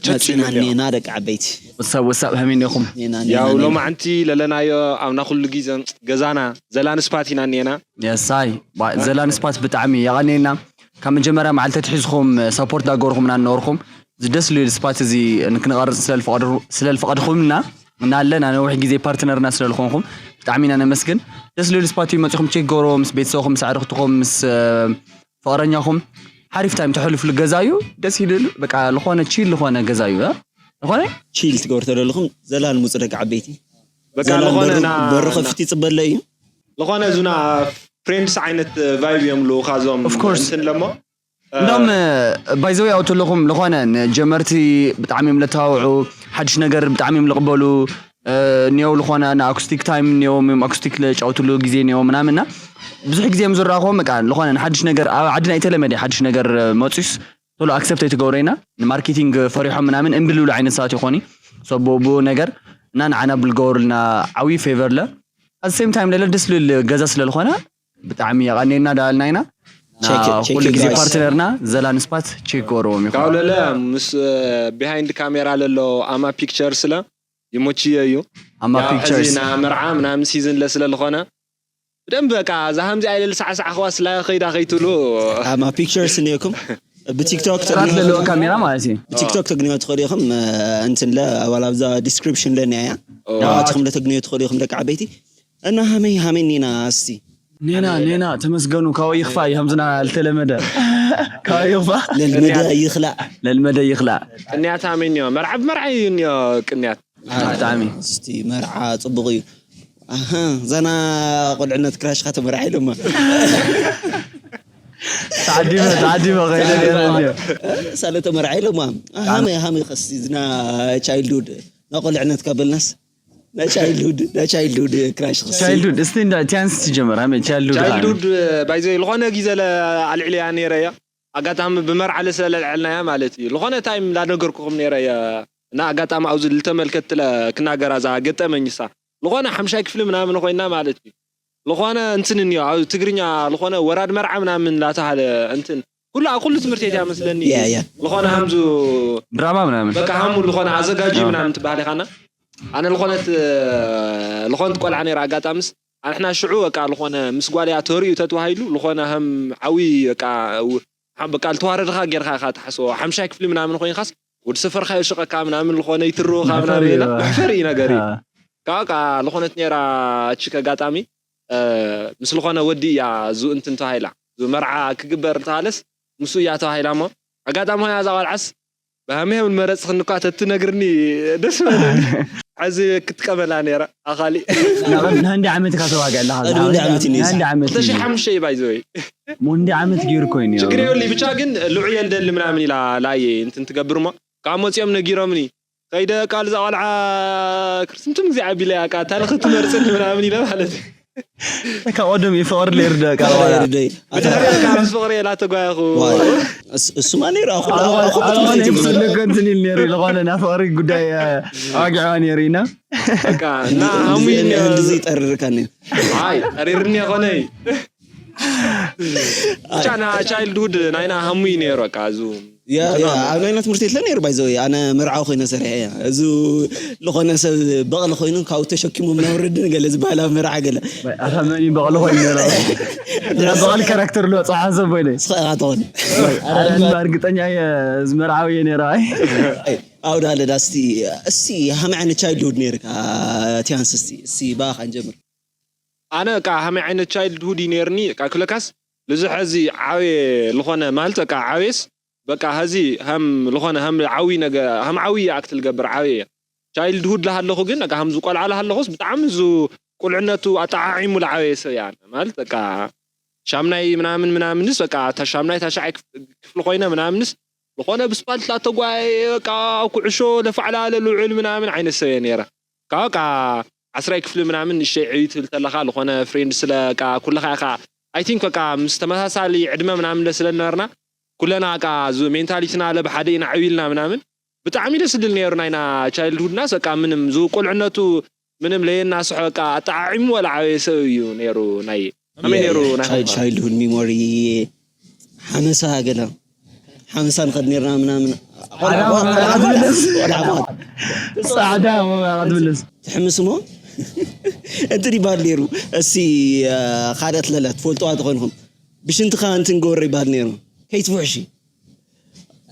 መፂና እኒና ደቂ ዓበይቲ። ወሳብ ወሳብ፣ ከመይ እኒኹም? ኒና፣ ኒና፣ ያው ኒና። ሎማዕንቲ ለለናዮ ኣብና ኩሉ ግዜ ገዛና ዘላን ስፓት ኢና እኒና። የሳይ፣ ባ-፣ ዘላን ስፓት ብጣዕሚ የቐንየና። ካብ መጀመርያ መዓልቲ ኣትሒዝኩም ሰፖርት ዳገበርኩምና እናወርኩም፣ እዚ ደስ ልብል ስፓት እዚ ንክንቐርጽ ስለ ልፈቐድሩ-፣ ስለ ልፈቐድኩምና፣ እናለን ነዊሕ ግዜ ፓርትነርና ስለ ልኾንኩም ብጣዕሚ ኢና ነመስግን። ደስ ልብል ስፓት እዩ፣ መጺኹም ቼክ ገብርዎ ምስ ቤተሰብኩም፣ ምስ ኣዕርኽትኹም፣ ምስ፣ እ፣ ፍቕረኛኹም ሓሪፍ ታይም ተሕልፍሉ ገዛ እዩ። ደስ ይብል፣ በቃ ልኾነ ቺል ልኾነ ገዛ እዩ፣ እ? ልኾነ ቺል ትገብሩ ተደለኹም ዘላን ሙጹ ደቂ ዓበይቲ። በቃ ዘላን ልኾነ በሩ፣ ና-፣ በሩ ና-፣ ከፊት ይጽበለ እዩ። ልኾነ እዙና ፍሬንድስ ዓይነት ቫይብ እዮም ልኡኻ እዞም ኦፍ ኮርስ። እንትን ለሞ። እንደውም፣ እ፣ ባይ ዘ ወይ፣ ኣብቲ ኣለኹም ልኾነ ንጀመርቲ ብጣዕሚ እዮም ለተባብዑ፣ ሓድሽ ነገር ብጣዕሚ እዮም ልቕበሉ፣ እ፣ እኒአው ልኾነ ንኣኩስቲክ ታይም እኒአዎም እዮም፣ ኣኩስቲክ ለጫውትሉ ግዜ እኒአዎም ምናምን እና ብዙሕ ግዜ እዮም ዝረኣኹዎም። በቃ ልኾነ ንሓድሽ ነገር ኣብ ዓድና ኣይተለመደ፣ ሓድሽ ነገር፣ እ፣ መፂኡስ ቶሎ ኣክሰፕት ኣይትገብሮ ኢና። ንማርኬቲንግ ፈሪሖም ምናምን እምቢ ልብሉ ዓይነት ሰባት ይኾኑ። ሶ ብኡ ነገር እና ንዓና ብልገበሩልና ዓብዪ ፌቨር ለ። ኣት ሴም ታይም ለለ ደስ ልብል ገዛ ስለ ልኾነ ብጣዕሚ የቐንየና ዳልና ኢና። ቼክ፣ ና ቼክ ኩሉ ግዜ ጋይስ። ፓርትነርና ዘላን ስፓት ቼክ ገበርዎም ይኹን። ካብ ለለ ምስ፣ እ፣ ቢሃይንድ ካሜራ ለሎ ኣማ ፒክቸር ስለ ይሞችዮ እዩ። ኣማ ያው ሕዚ ፒክቸርስ። ና መርዓ ምናምን ሲዝን ለ ስለ ልኾነ ብደንብ በቃ እዛ ሃምዚ ኣይለል ሳዕሳዕ ኸዋ ስላ ኸይዳ ኸይትብሉ። ኣማ ፒክቸርስ እኒኦኩም ብቲክቶክ ጥራት ተግንዮ-፣ ዘለዎ ካሜራ ማለት እዩ። ብቲክቶክ ተግንዮ ትኽእሉ ኢኹም። እ፣ እንትን ለ ኣባል ኣብዛ ዲስክሪፕሽን ለኒያ እያ። ኦ። ናባትኹም ለተግንዮ ትኽእሉ ኢኹም ደቂ ዓበይቲ። እና ሃመይ ሃመይ ኒና እስቲ። ኔና፣ ኔና፣ ተመስገኑ፣ ካባይ ይኽፋእ እዩ፣ ከምዝና አልተለመደ። ካባይ ይኽፋእ። ለልመደ ይኽላእ። ለልመደ ይኽላእ። ቅንያት ሃመይ እኒኦ፣ መርዓ ብመርዓ እዩ እኒኦ ቅንያት። ብጣዕሚ። እስቲ መርዓ ጽቡቕ እዩ። ኣሃ፣ ዛና ቆልዕነት ክራሽኻ ተመርዓ ኢሎማ። ተዓዲመ፣ ተዓዲመ ኸይደ ነይረ እንድዮ። ሳለ ተመርዓ ኢሎማ። ሃመይ፣ ሃመይ ኸስቲ ዝና ቻይልድሁድ። ናቆልዕነትካ በልናስ። ናይ ቻይልድሁድ፣ ናይ ቻይልድሁድ ክራሽ ኸስቲ። ቻይልድሁድ፣ እስቲ እንዳ ቻንስ ትጀምር፣ ሃመይ ቻይልድሁድ ኻነ። ቻይልድሁድ፣ ባይ ዘ ወይ፣ ልኾነ ግዜ ለ ኣልዕልያ ነይረ እያ። ኣጋጣሚ ብመርዓ ለ ስለ ለልዐልናያ ማለት እዩ። ልኾነ ታይም ላነገርኩኹም ነይረ እየ። እና ኣጋጣሚ ኣብዚ ልተመልከት ለ ክናገራ እዛ ገጠመኝ እሳ። ልኾነ ሓምሻይ ክፍሊ ምናምን ኮይና ማለት እዩ። ልኾነ እንትን እኒኦ፣ ኣብ ትግርኛ ልኾነ ወራድ መርዓ ምናምን ላተሃለ እንትን። ኩሉ፣ ኣብ ኩሉ ትምህርቲ እያ መስለኒ። ያ፣ ያ። ልኾነ ሃምዙ ድራማ ምናምን። በቃ ሃሙ ልኾነ ኣዘጋጂ ያ። ምናምን ትበሃል ኢኻና። ኣነ ልኾነት፣ ልኾነት ቆልዓ ነይራ ኣጋጣምስ። ኣንሕና ሽዑ በቃ ልኾነ ምስ ጓል እያ ተርእዩ ተተባሂሉ፣ ልኾነ ሃም ዓዊ በቃ፣ ው-፣ ሃም በቃ ልተዋረድኻ ጌርካ ኢኻ ትሓስቦ። ሓምሻይ ክፍሊ ምናምን ኮይንካስ፣ ወዲ ሰፈርካ ይሽቐካ ምናምን ልኾነ ይትርውኻ ምናምን መሕፈሪ እዩ። ኢላ። መሕፈሪ እዩ ነገር እዩ። አ። ካብ በቃ ልኾነት ነይራ ቺክ ኣጋጣሚ፣ እ፣ ምስ ልኾነ ወዲ እያ ዙ እንትን ተባሂላ። ዙ መርዓ ክግበር ተባሃለስ፣ ምስኡ እያ ተባሂላ እሞ፣ ኣጋጣሚ ኮይና እዛ ቆልዓስ፣ ብሃመይ ሃመይ መረጽኽኒ እኳ ተትነግርኒ ደስ በለኒ። ሕዚ ክትጥቀመላ ነይራ፣ ኣኻሊ። ንኸ-፣ ንኸንዲ ዓመት ኢኻ ተዋግዕ ኣለኻ? ቅድሚ ክንዲ ዓመት እዩ ነይሩ። ንኸንዲ ዓመት እዩ። ክልተ ሺሕ ሓሙሽተ እዩ፣ ባይ ዘ ወይ። ሞንዲ ዓመት ገይሩ ኮይኑ እዩ። ችግር የብሉይ፣ ብቻ ግን ልዑ የልደሊ ምናምን ኢላ ላየ እንትን ትገብር እሞ፣ ካብ መጺኦም ነጊሮምኒ። ከይደ ቃል እዛ ቆልዓ ክርስምትም ግዜ ዓቢለያ፣ ቃ ታሪኽ ትመርጽኒ ምናምን ኢለ ማለት እዩ። ካብ ቀደም እዩ ፍቕሪ ነይሩ ዶ፣ ካብ ፍቕሪ በኋላ? ነይሩ ዶ እዩ? ብድሕሪኡ ካብ ምስ ፍቕሪ እየ ላተጓየኹ። ዋይ፣ እስ-፣ እሱማ ነይሩ፣ ኣኹ-፣ ኣብ ዝኾነ፣ ኣኹ-፣ ኣብ ዝኾነ ኣኹ-፣ ኤፒሶድ ለኮ እንትን ኢሉ ነይሩ፣ ዝኾነ ናይ ፍቕሪ ጉዳይ፣ እ፣ ኣዋጊዕዋ ነይሩ ኢና። በቃ፣ እና እዚ ሃሙይ እነ-፣ እንድዚ ይጠርርከኒ። ኣይ፣ ጠሪርኒ የኾነይ። ብቻ፣ ና ቻይልድሁድ ናይና ሃሙይ ነይሩ፣ በቃ፣ እዙ ያ፣ ያ፣ ኣብ ናይና ትምህርቲ ቤት ነይሩ፣ ባይ ዘ ወይ፣ ኣነ መርዓዊ ኮይነ ሰሪሐ እያ። እዚ ልኾነ ሰብ በቕሊ ኮይኑ ካብኡ ተሸኪሙ ምናምን ርድን ገለ ዝበሃል ኣብ መርዓ ገለ። ኣታ መን እዩ በቕሊ ኮይኑ ነይሩ? እና በቕሊ ካራክተር ልወፅእ ሓንሳብ ኮይነ። ንስኻ ኢኻ ትኾን። ኣረ፣ እርግጠኛ እየ፣ እዚ መርዓዊ እየ ነይረ፣ ኣይ። ኣይ፣ ኣብኡ ዳለ ዳስቲ፣ እስቲ ሃመይ ዓይነት ቻይልድሁድ ነይርካ፣ ቲያንስ፣ እስቲ፣ እስቲ ብኣኻ ንጀምር። ኣነ፣ በቃ፣ ሃመይ ዓይነት ቻይልድሁድ እዩ ነይርኒ፣ በቃ፣ ክብለካስ፣ ልዙ ሐዚ ዓብየ ልኾነ፣ ማለት፣ በቃ፣ ዓብየስ፣ በቃ ሀዚ ሀም ልኾነ ሀም ዓዊ ነገ-፣ ሀም ዓዊ ኣክት ልገብር ዓብየ እየ። ቻይልድሁድ ለሃለኹ ግን በቃ ሀምዚ ቆልዓ ለሃለኹስ ብጣዕሚ እዙ ቁልዕነቱ ኣጠዓዒሙ ለዓበየ ሰብ እያ። ማለት በቃ ሻምናይ ምናምን ምናምንስ በቃ እታ ሻምናይ ታሽዓይ ክፍ-፣ ክፍሊ ኮይነ ምናምንስ ልኾነ ብስፓልት ላተጓየ በቃ ኣብ ኩዕሾ ለፋዕላ ለልውዕል ምናምን ዓይነት ሰብ እየ ነይረ። ካብ በቃ ዓስራይ ክፍሊ ምናምን ንእሽተይ ዕብይ ትብል ተለኻ፣ ልኾነ ፍሬንድ ስለ በቃ ኩልኻ ኢኻ፣ I think በቃ ምስ ተመሳሳሊ ዕድመ ምናምን ስለ ነበርና፣ ኩለና በቃ ዙ ሜንታሊቲና ለ ብሓደ ኢና ዕብይ ኢልና ምናምን፣ ብጣዕሚ ደስ ዝብል ነይሩ ናይና childhood ናስ በቃ ምንም ዝቁልዕነቱ ምንም ለየናስሖ በቃ ኣጠዓዒሙ ወላ ዓበየ ሰብ እዩ ነይሩ ናይ ኣመይ ነይሩ ናይ childhood memory ሓመሳ ገለ ሓመሳ ንኸድ ነርና ምናምን ጻዕዳ ትብልስ ትሕምስሞ እንትን ይባል ነይሩ። እሲ ካልኦት ለለ ትፈልጥዋ ትኾንኩም ብሽንትኻ እንትን ገበሮ ይባል ነይሩ። ከይትፍሕሺ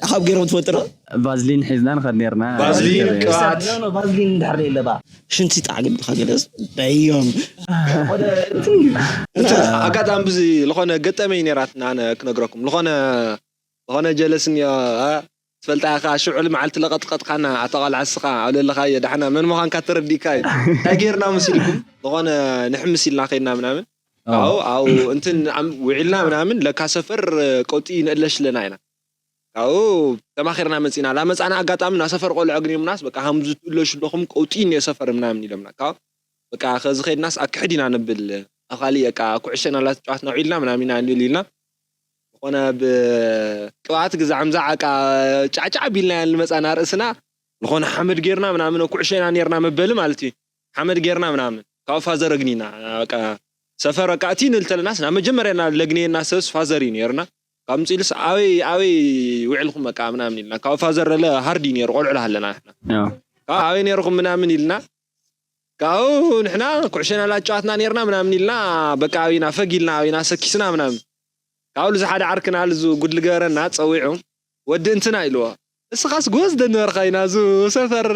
ካብ ገይሮም ትፈልጥሮ ቫዝሊን ሒዝና ንኸድ ነርና ቫዝሊን ቅብኣት ቫዝሊን እንድሕር የለባ ሽንቲ ጣዕግልካ ገለስ ደዮም ኣጋጣሚ ብዚ ዝኾነ ገጠመኝ ነይራትና ኣነ ክነግረኩም ዝኾነ ዝኾነ ጀለስ እኒኦ ትፈልጣ ኢኻ ሽዑል መዓልቲ ለቐጥቀጥካና ኣታ ቓልዓ እስኻ ኣለለኻዮ ዳሕና መን ምዃንካ ተረዲእካ እዩ እንታይ ጌርና መሲልኩም ዝኾነ ንሕምስ ኢልና ከይድና ምናምን ካብኡ ኣብኡ እንትን ውዒልና ምናምን ለካ ሰፈር ቀውጢ ንእለሽ ኣለና ኢና ካብኡ ተማኺርና መፂና ላመፃና ኣጋጣሚ ና ሰፈር ቆልዖ ኣግኒዮምናስ በቃ ሃምዚ ትእለሹ ኣለኹም ቀውጢ እኒኦ ሰፈር ምናምን ኢሎምና ካብ በቃ ከዚ ከይድናስ ኣክሕድ ኢና ንብል ኣብ ካሊእ በቃ ኩዕሸና ላተጫዋትና ውዒልና ምናምን ኢና ንብል ኢልና ዝኾነ ብቅብኣት ግዛዕ ምዛዕ በቃ ጫዕጫዕ ቢልናያ ንመፃና ርእስና ዝኾነ ሓመድ ጌርና ምናምን ኩዕሸና ኔርና መበሊ ማለት እዩ ሓመድ ጌርና ምናምን ካብ ፋዘር ኣግኒና በቃ ሰፈር በቃ እቲ ንልተለናስ ናብ መጀመርያ ና ለግነየና ሰብስ ፋዘር እዩ ኔርና ካብ ምፅኢሉስ ኣበይ ኣበይ ውዕልኩም በቃ ምናምን ኢልና ካብ ፋዘር ለ ሃርዲ ነይሩ ቆልዑ ኣለና ንሕና ካብ ኣበይ ነይርኩም ምናምን ኢልና ካብኡ ንሕና ኩዕሸና ላጫዋትና ነይርና ምናምን ኢልና በቃ ኣበይና ፈግ ኢልና ኣበይና ሰኪስና ምናምን ካብኡ ልዚ ሓደ ዓርክና ልዙ ጉድ ልገበረና ፀዊዑ ወዲ እንትና ኢልዎ እስኻስ ጎዝ ደነበርካ ኢና ዙ ሰፈር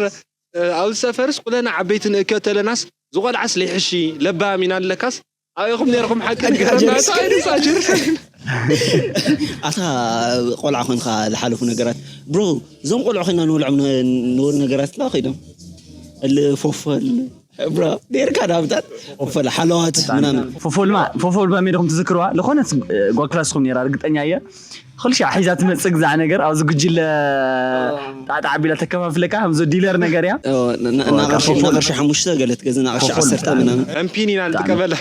ኣብዚ ሰፈርስ ኩለና ዓበይቲ ንእከ ተለናስ ዝቆልዓስ ለይሕሺ ለባም ኢና ኣለካስ ኣበይኹም ነርኩም ሓቂ ንገረና ሳጅር ኣታ ቆልዓ ኮንካ ዝሓለፉ ነገራት ብሮ እዞም ቆልዑ ኮይና ንበልዖም ነበሩ ነገራት ላ ከይዶም እል ፎፈል ብሮ ኔርካ ናብታት ፎፈል ሓለዋት ምናምን ፎፎልማ ፎፎል በሜድኹም ትዝክርዋ ዝኾነት ጓል ክላስኩም ነራ ርግጠኛ እየ ኩልሻ ሒዛ ትመፅእ ግዛዕ ነገር ኣብዚ ጉጅለ ጣጣ ዓቢላ ተከፋፍለካ ከምዚ ዲለር ነገር እያ እናቅርሺ ሓሙሽተ ገለት ገዚ ናቅርሺ ዓሰርተ ምናምን ኣምፒን ኢና ንጥቀመላ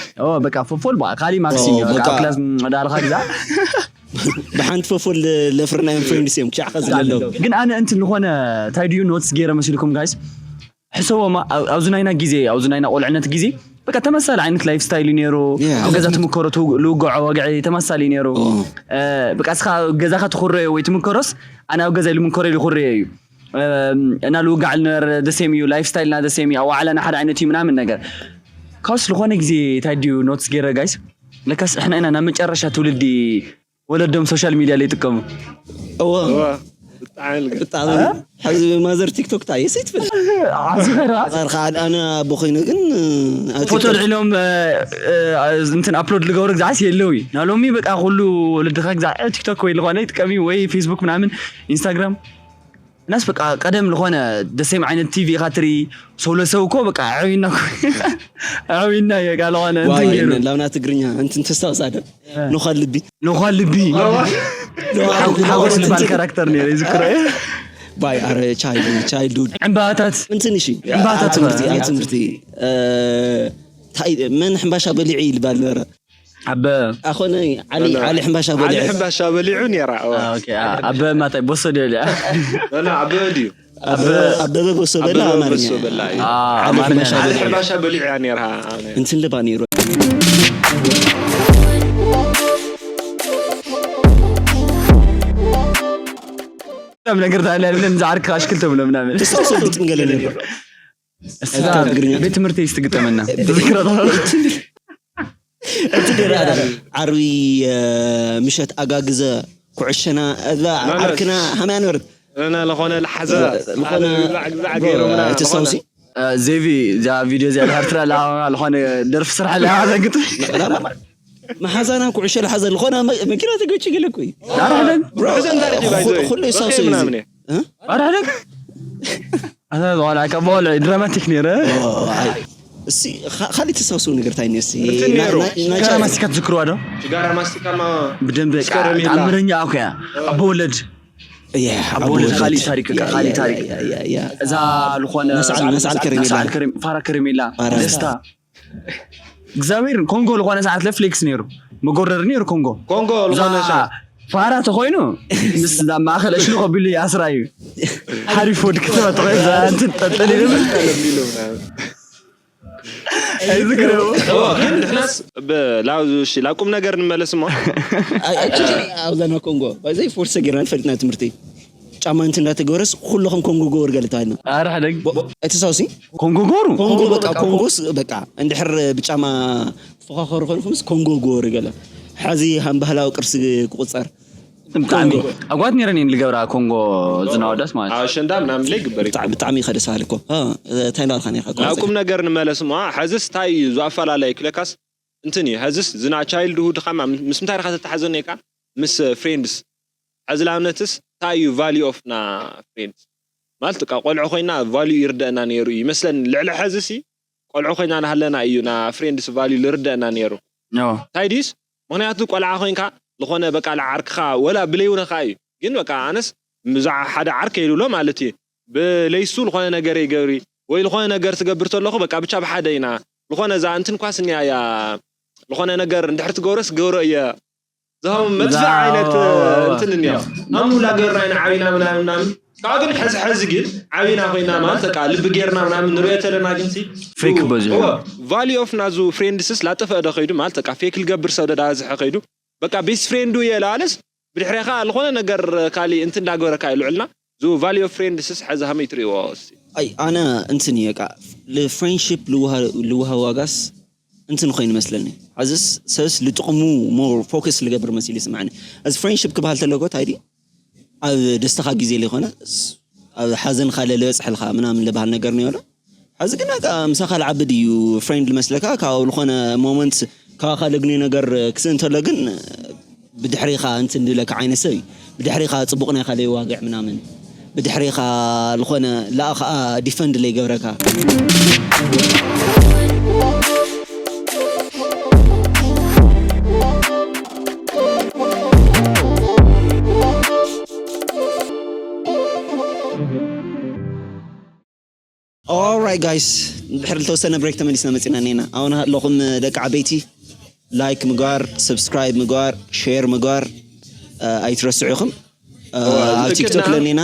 በቃ ፎፎል በቃ ካሊ ማክሲም እዩ በቃ ክላስ ዳልካ ግዛዕ ብሓንቲ ፎፎል ለፍርናዮም ፍሬንድስ እዮም ክሻዕካ ዝለለው ግን ኣነ እንትን ዝኾነ እንታይ ድዩ ኖትስ ገይረ መሲልኩም ጋይስ ሕሰቦማ ኣብዚ ናይና ግዜ ኣብዚ ናይና ቆልዕነት ግዜ በቃ ተመሳሳሊ ዓይነት ላይፍ ስታይል እዩ ነይሩ ኣብ ገዛ ትምከሮ ልውግዖ ወግዒ ተመሳሳሊ እዩ ነይሩ በቃ እስኻ ገዛኻ ትኽረዮ ወይ ትምከሮስ ኣነ ኣብ ገዛ ኢሉ ምንከሮ ኢሉ ይኽረዮ እዩ እና ልውጋዕ ልነበረ ደሴም እዩ ላይፍ ስታይልና ደሴም እዩ ኣዋዕላና ሓደ ዓይነት እዩ ምናምን ነገር ካብስ ዝኾነ ግዜ እንታይ ድዩ ኖትስ ገይረ ጋይስ ለካስ እሕና ኢና ናብ መጨረሻ ትውልዲ ወለዶም ሶሻል ሚድያ ለይጥቀሙ እዎ ብጣዕሚ ልገ- ብጣዕሚ ሕዚ ማዘር ቲክቶክ ታ የሰይ ትብል ዓዝኸራ ፃርካ ኣነ ኣቦ ኮይኑ ግን ኣብ ፎቶ ቲክቶክ ልዒሎም እንትን ኣፕሎድ ልገብሩ ግዛዕስ የለው እዩ ናብ ሎሚ በቃ ኩሉ ወለድኻ ግዛዕ ቲክቶክ ወይ ዝኾነ ይጥቀሚ ወይ ፌስቡክ ምናምን ኢንስታግራም እናስ በቃ ቀደም ዝኾነ ደሴም ዓይነት ቲቪ ኢኻ ትርኢ ሰው ለሰው እኮ በቃ ኣዕብና ኣዕብና እየ ቃል ዝኾነ እንትን ገይሩ ላምና ትግርኛ እንትን ተስታውሳ ደ ንኳን ልቢ ንኳን ልቢ ሓጎስ ዝበሃል ካራክተር ነይሩ ይዝክሮ እየ ባይ ኣረ ቻይልድ ቻይልድሁድ ዕምባታት እንትን እሺ ዕምባታት ኣብ ትምህርቲ ኣብ ትምህርቲ እ፣ ታይ መን ሕምባሻ በሊዑ ይልባል ነበረ ኣበ ኣኾነ ዓሊ ዓሊ ሕምባሻ ዓሊ በሊዑ ሕምባሻ በሊዑ ነይራ እዋ። ኦኬ፣ አ- ኣበ ማታይ ቦሶ ደልያ ና ኣበበ ድዩ ኣበበ ቦሶ በላ ኣበበ ኣማርኛ ቦሶ በላ እዩ። አ- ዓሊ ኣማርኛ ሕምባሻ ዓሊ በሊዑ ሕምባሻ በሊዑ እያ ነይራ። እንትን ልባ ነይሩ ከም ነገር ታለ ብለን ዝዓርክ ኣሽክል ተብሎ ምናምን ተስታውሶ ግጥም ገለ ነይሩ እስታ ቤት ትምህርቲ ይስትግጠመና እቲ ደራ ዓርቢ እ፣ ምሸት ኣጋግዘ ኩዕሸና እዛ ዓርክና ሃመያ ነበረት እና ለኾነ ለሓዘ ዝኾነ ግዛዕ ገይሮምና ተስታውሲ ዜቪ እዛ ቪድዮ እዚኣ ድሕር ትረኣ ኣለዋ ዝኾነ ደርፊ ስራሕ ኣለዋ ዘግጥ መሓዛና ኩዕሸ ለሓዘ ዝኾነ መ- መኪና ተገጭ ገለ እኮ እዩ ኣራሕደን ሕዘን ታሪክ እዩ ባይዘ ኩሉ ይሳውሶ እዩ ምናምን እ? ኣራሕደን ኣታ ዝኾነ ካብ በወልዕ ድራማቲክ ነይረ ኦ፣ ኣይ። እሲ ካ- ካሊእ ተሳውስው ነገር ታይ ነሲ እንትን ነይሩ። ሽጋራ ማስቲካ ትዝክርዋ ዶ ሽጋራ ማስቲካማ ብደንብ ምስ ከረሜላ። ተኣምረኛ ኣኩያ ኣቦ ወለድ ኣቦ ወለድ ካሊእ ታሪክ እካ ካሊእ ታሪክ እዛ ዝኾነ ነስዓል- ነስዓል ከረሜላ። ነስዓል ከረሜ- ፋራ ከረሜላ ፋራ። ደስታ እግዚኣብሔር ኮንጎ ዝኾነ ሰዓት ለፍሌክስ ነይሩ መጎረሪ ነይሩ ኮንጎ ኮንጎ እዛ ዝኾነ ሻ ፋራ ተኾይኑ ምስ ናብ ማእኸል እሽሉ ከቢሉ ይኣስራ እዩ። ሓሪፍ ወዲ ከተማ ተኾይኑ እንትን ጠልጠል ይብል። ኣይዝክረው። ግን ንሕናስ ብ- ላብ እሺ፣ ላብ ቁም ነገር ንመለስ እሞ። ኣብዛና ኮንጎ ባይዘይ ፎርሰ ጌርና ንፈልጥና ትምህርቲ ጫማ እንት እንዳተገበረስ ኩለኹም ኮንጎ ገበር ገለ ተባልና። ኣረ ሓደ ኣይተሳውሲ ኮንጎ ጎሩ ኮንጎ በቃ ኮንጎስ በቃ እንድሕር ብጫማ ትፎኻኸሩ ኮንኩምስ ኮንጎ ገበሩ ገለ። ሓዚ ሃም ባህላዊ ቅርሲ ክቁፀር። ብጣዕሚ ኣጓት ነረን እየን ልገብራ ኮንጎ ዝናወዳስ ማለት እዩ። ኣሸንዳ ምናምን ላይ ግበር እዩ። ብጣዕሚ ብጣዕሚ ከደስ በሃሊ እኮ እንታይ እንዳልካ ነካ ናብ ቁም ነገር ንመለስ እሞ። ሕዝስ እንታይ እዩ ዝኣፈላለይ ክለካስ እንትን እዩ። ሕዝስ ዝና ቻይልድ ሁድ ኻ ምስ ምንታይ ርካ ተተሓዘ ነካ ምስ ፍሬንድስ። ሕዚ ላብነትስ እንታይ እዩ ቫሊዩ ኦፍ ና ፍሬንድስ ማለት በቃ ቆልዑ ኮይና ቫሊዩ ይርደአና ነይሩ እዩ ይመስለኒ። ልዕሊ ሕዚ ሲ ቆልዑ ኮይና ናሃለና እዩ ና ፍሬንድስ ቫሊዩ ልርደአና ነይሩ። ኖ እንታይ ድዩስ ምክንያቱ ቆልዓ ኮይንካ ዝኾነ በቃ ዓርክኻ ወላ ብለይውነ ከዓ እዩ። ግን በቃ ኣነስ ብዛዕ ሓደ ዓርከ ይልብሎ ማለት እዩ። ብለይሱ ዝኾነ ነገር ይገብሪ ወይ ዝኾነ ነገር ትገብር ተለኹ በቃ ብቻ ብሓደ ኢና ዝኾነ እዛ እንትን ኳስ እኒያ እያ ዝኾነ ነገር እንድሕር ትገብረስ ገብሮ እየ ዝሃቡ መጥፍዕ ዓይነት እንትን እኒያ ኣሙላ ገርና ኢና ዓብና ምናምን ምናምን። ካብ ግን ሕዚ ሕዚ ግን ዓብና ኮይና ማለት በቃ ልቢ ጌርና ምናምን ንሪኦ ተለና ግን ሲ ፌክ በዚሑ። ቫሊ ኦፍ ናዙ ፍሬንድስስ ላጠፈ ዶ ከይዱ ማለት በቃ ፌክ ልገብር ሰብ ደዳ ዝሐ ከይዱ በቃ ቤስት ፍሬንዱ እየ ለኣለስ ብድሕሬኻ ዝኾነ ነገር ካሊእ እንትን እንዳገበረካ እዩ ልዕልና ዙ ቫሊ ኦፍ ፍሬንድስስ ሕዚ ሃመይ ትሪእዎ እስቲ? ኣይ ኣነ እንትን እየ ቃ ፍሬንድሽፕ ልውሃ ዋጋስ እንትን ኮይኑ መስለኒ። ሐዝስ ሰብስ ልጥቕሙ ሞር ፎከስ ልገብር መሲል ይስማዕኒ። እዚ ፍሬንድሽፕ ክበሃል ተለጎ ታይዲ ኣብ ደስታኻ ግዜ ዘይኮነ ኣብ ሓዘንካ ለለበፅሐልካ ምናምን ልበሃል ነገር ነዮ። ዶ ሕዚ ግን በቃ ምሳኻ ልዓቢ ድዩ ፍሬንድ ልመስለካ ካብ ዝኾነ ሞመንት ካባኻ ለግንዮ ነገር ክስእ እንተሎ ግን ብድሕሪኻ እንትን ድለካ ዓይነት ሰብ እዩ። ብድሕሪኻ ፅቡቕ ናይካ ለይዋግዕ ምናምን ብድሕሪኻ ዝኾነ ላኣ ከዓ ዲፈንድ ለይገብረካ። Alright guys ድሕሪ ዝተወሰነ ብሬክ ተመሊስና መፂና እኒና። ኣሁን ኣለኹም ደቂ ዓበይቲ ላይክ ምግባር፣ ሰብስክራይብ ምግባር፣ ሼር ምግባር ኣይትረስዑ ኢኹም። ኣብ ቲክቶክ ለኒና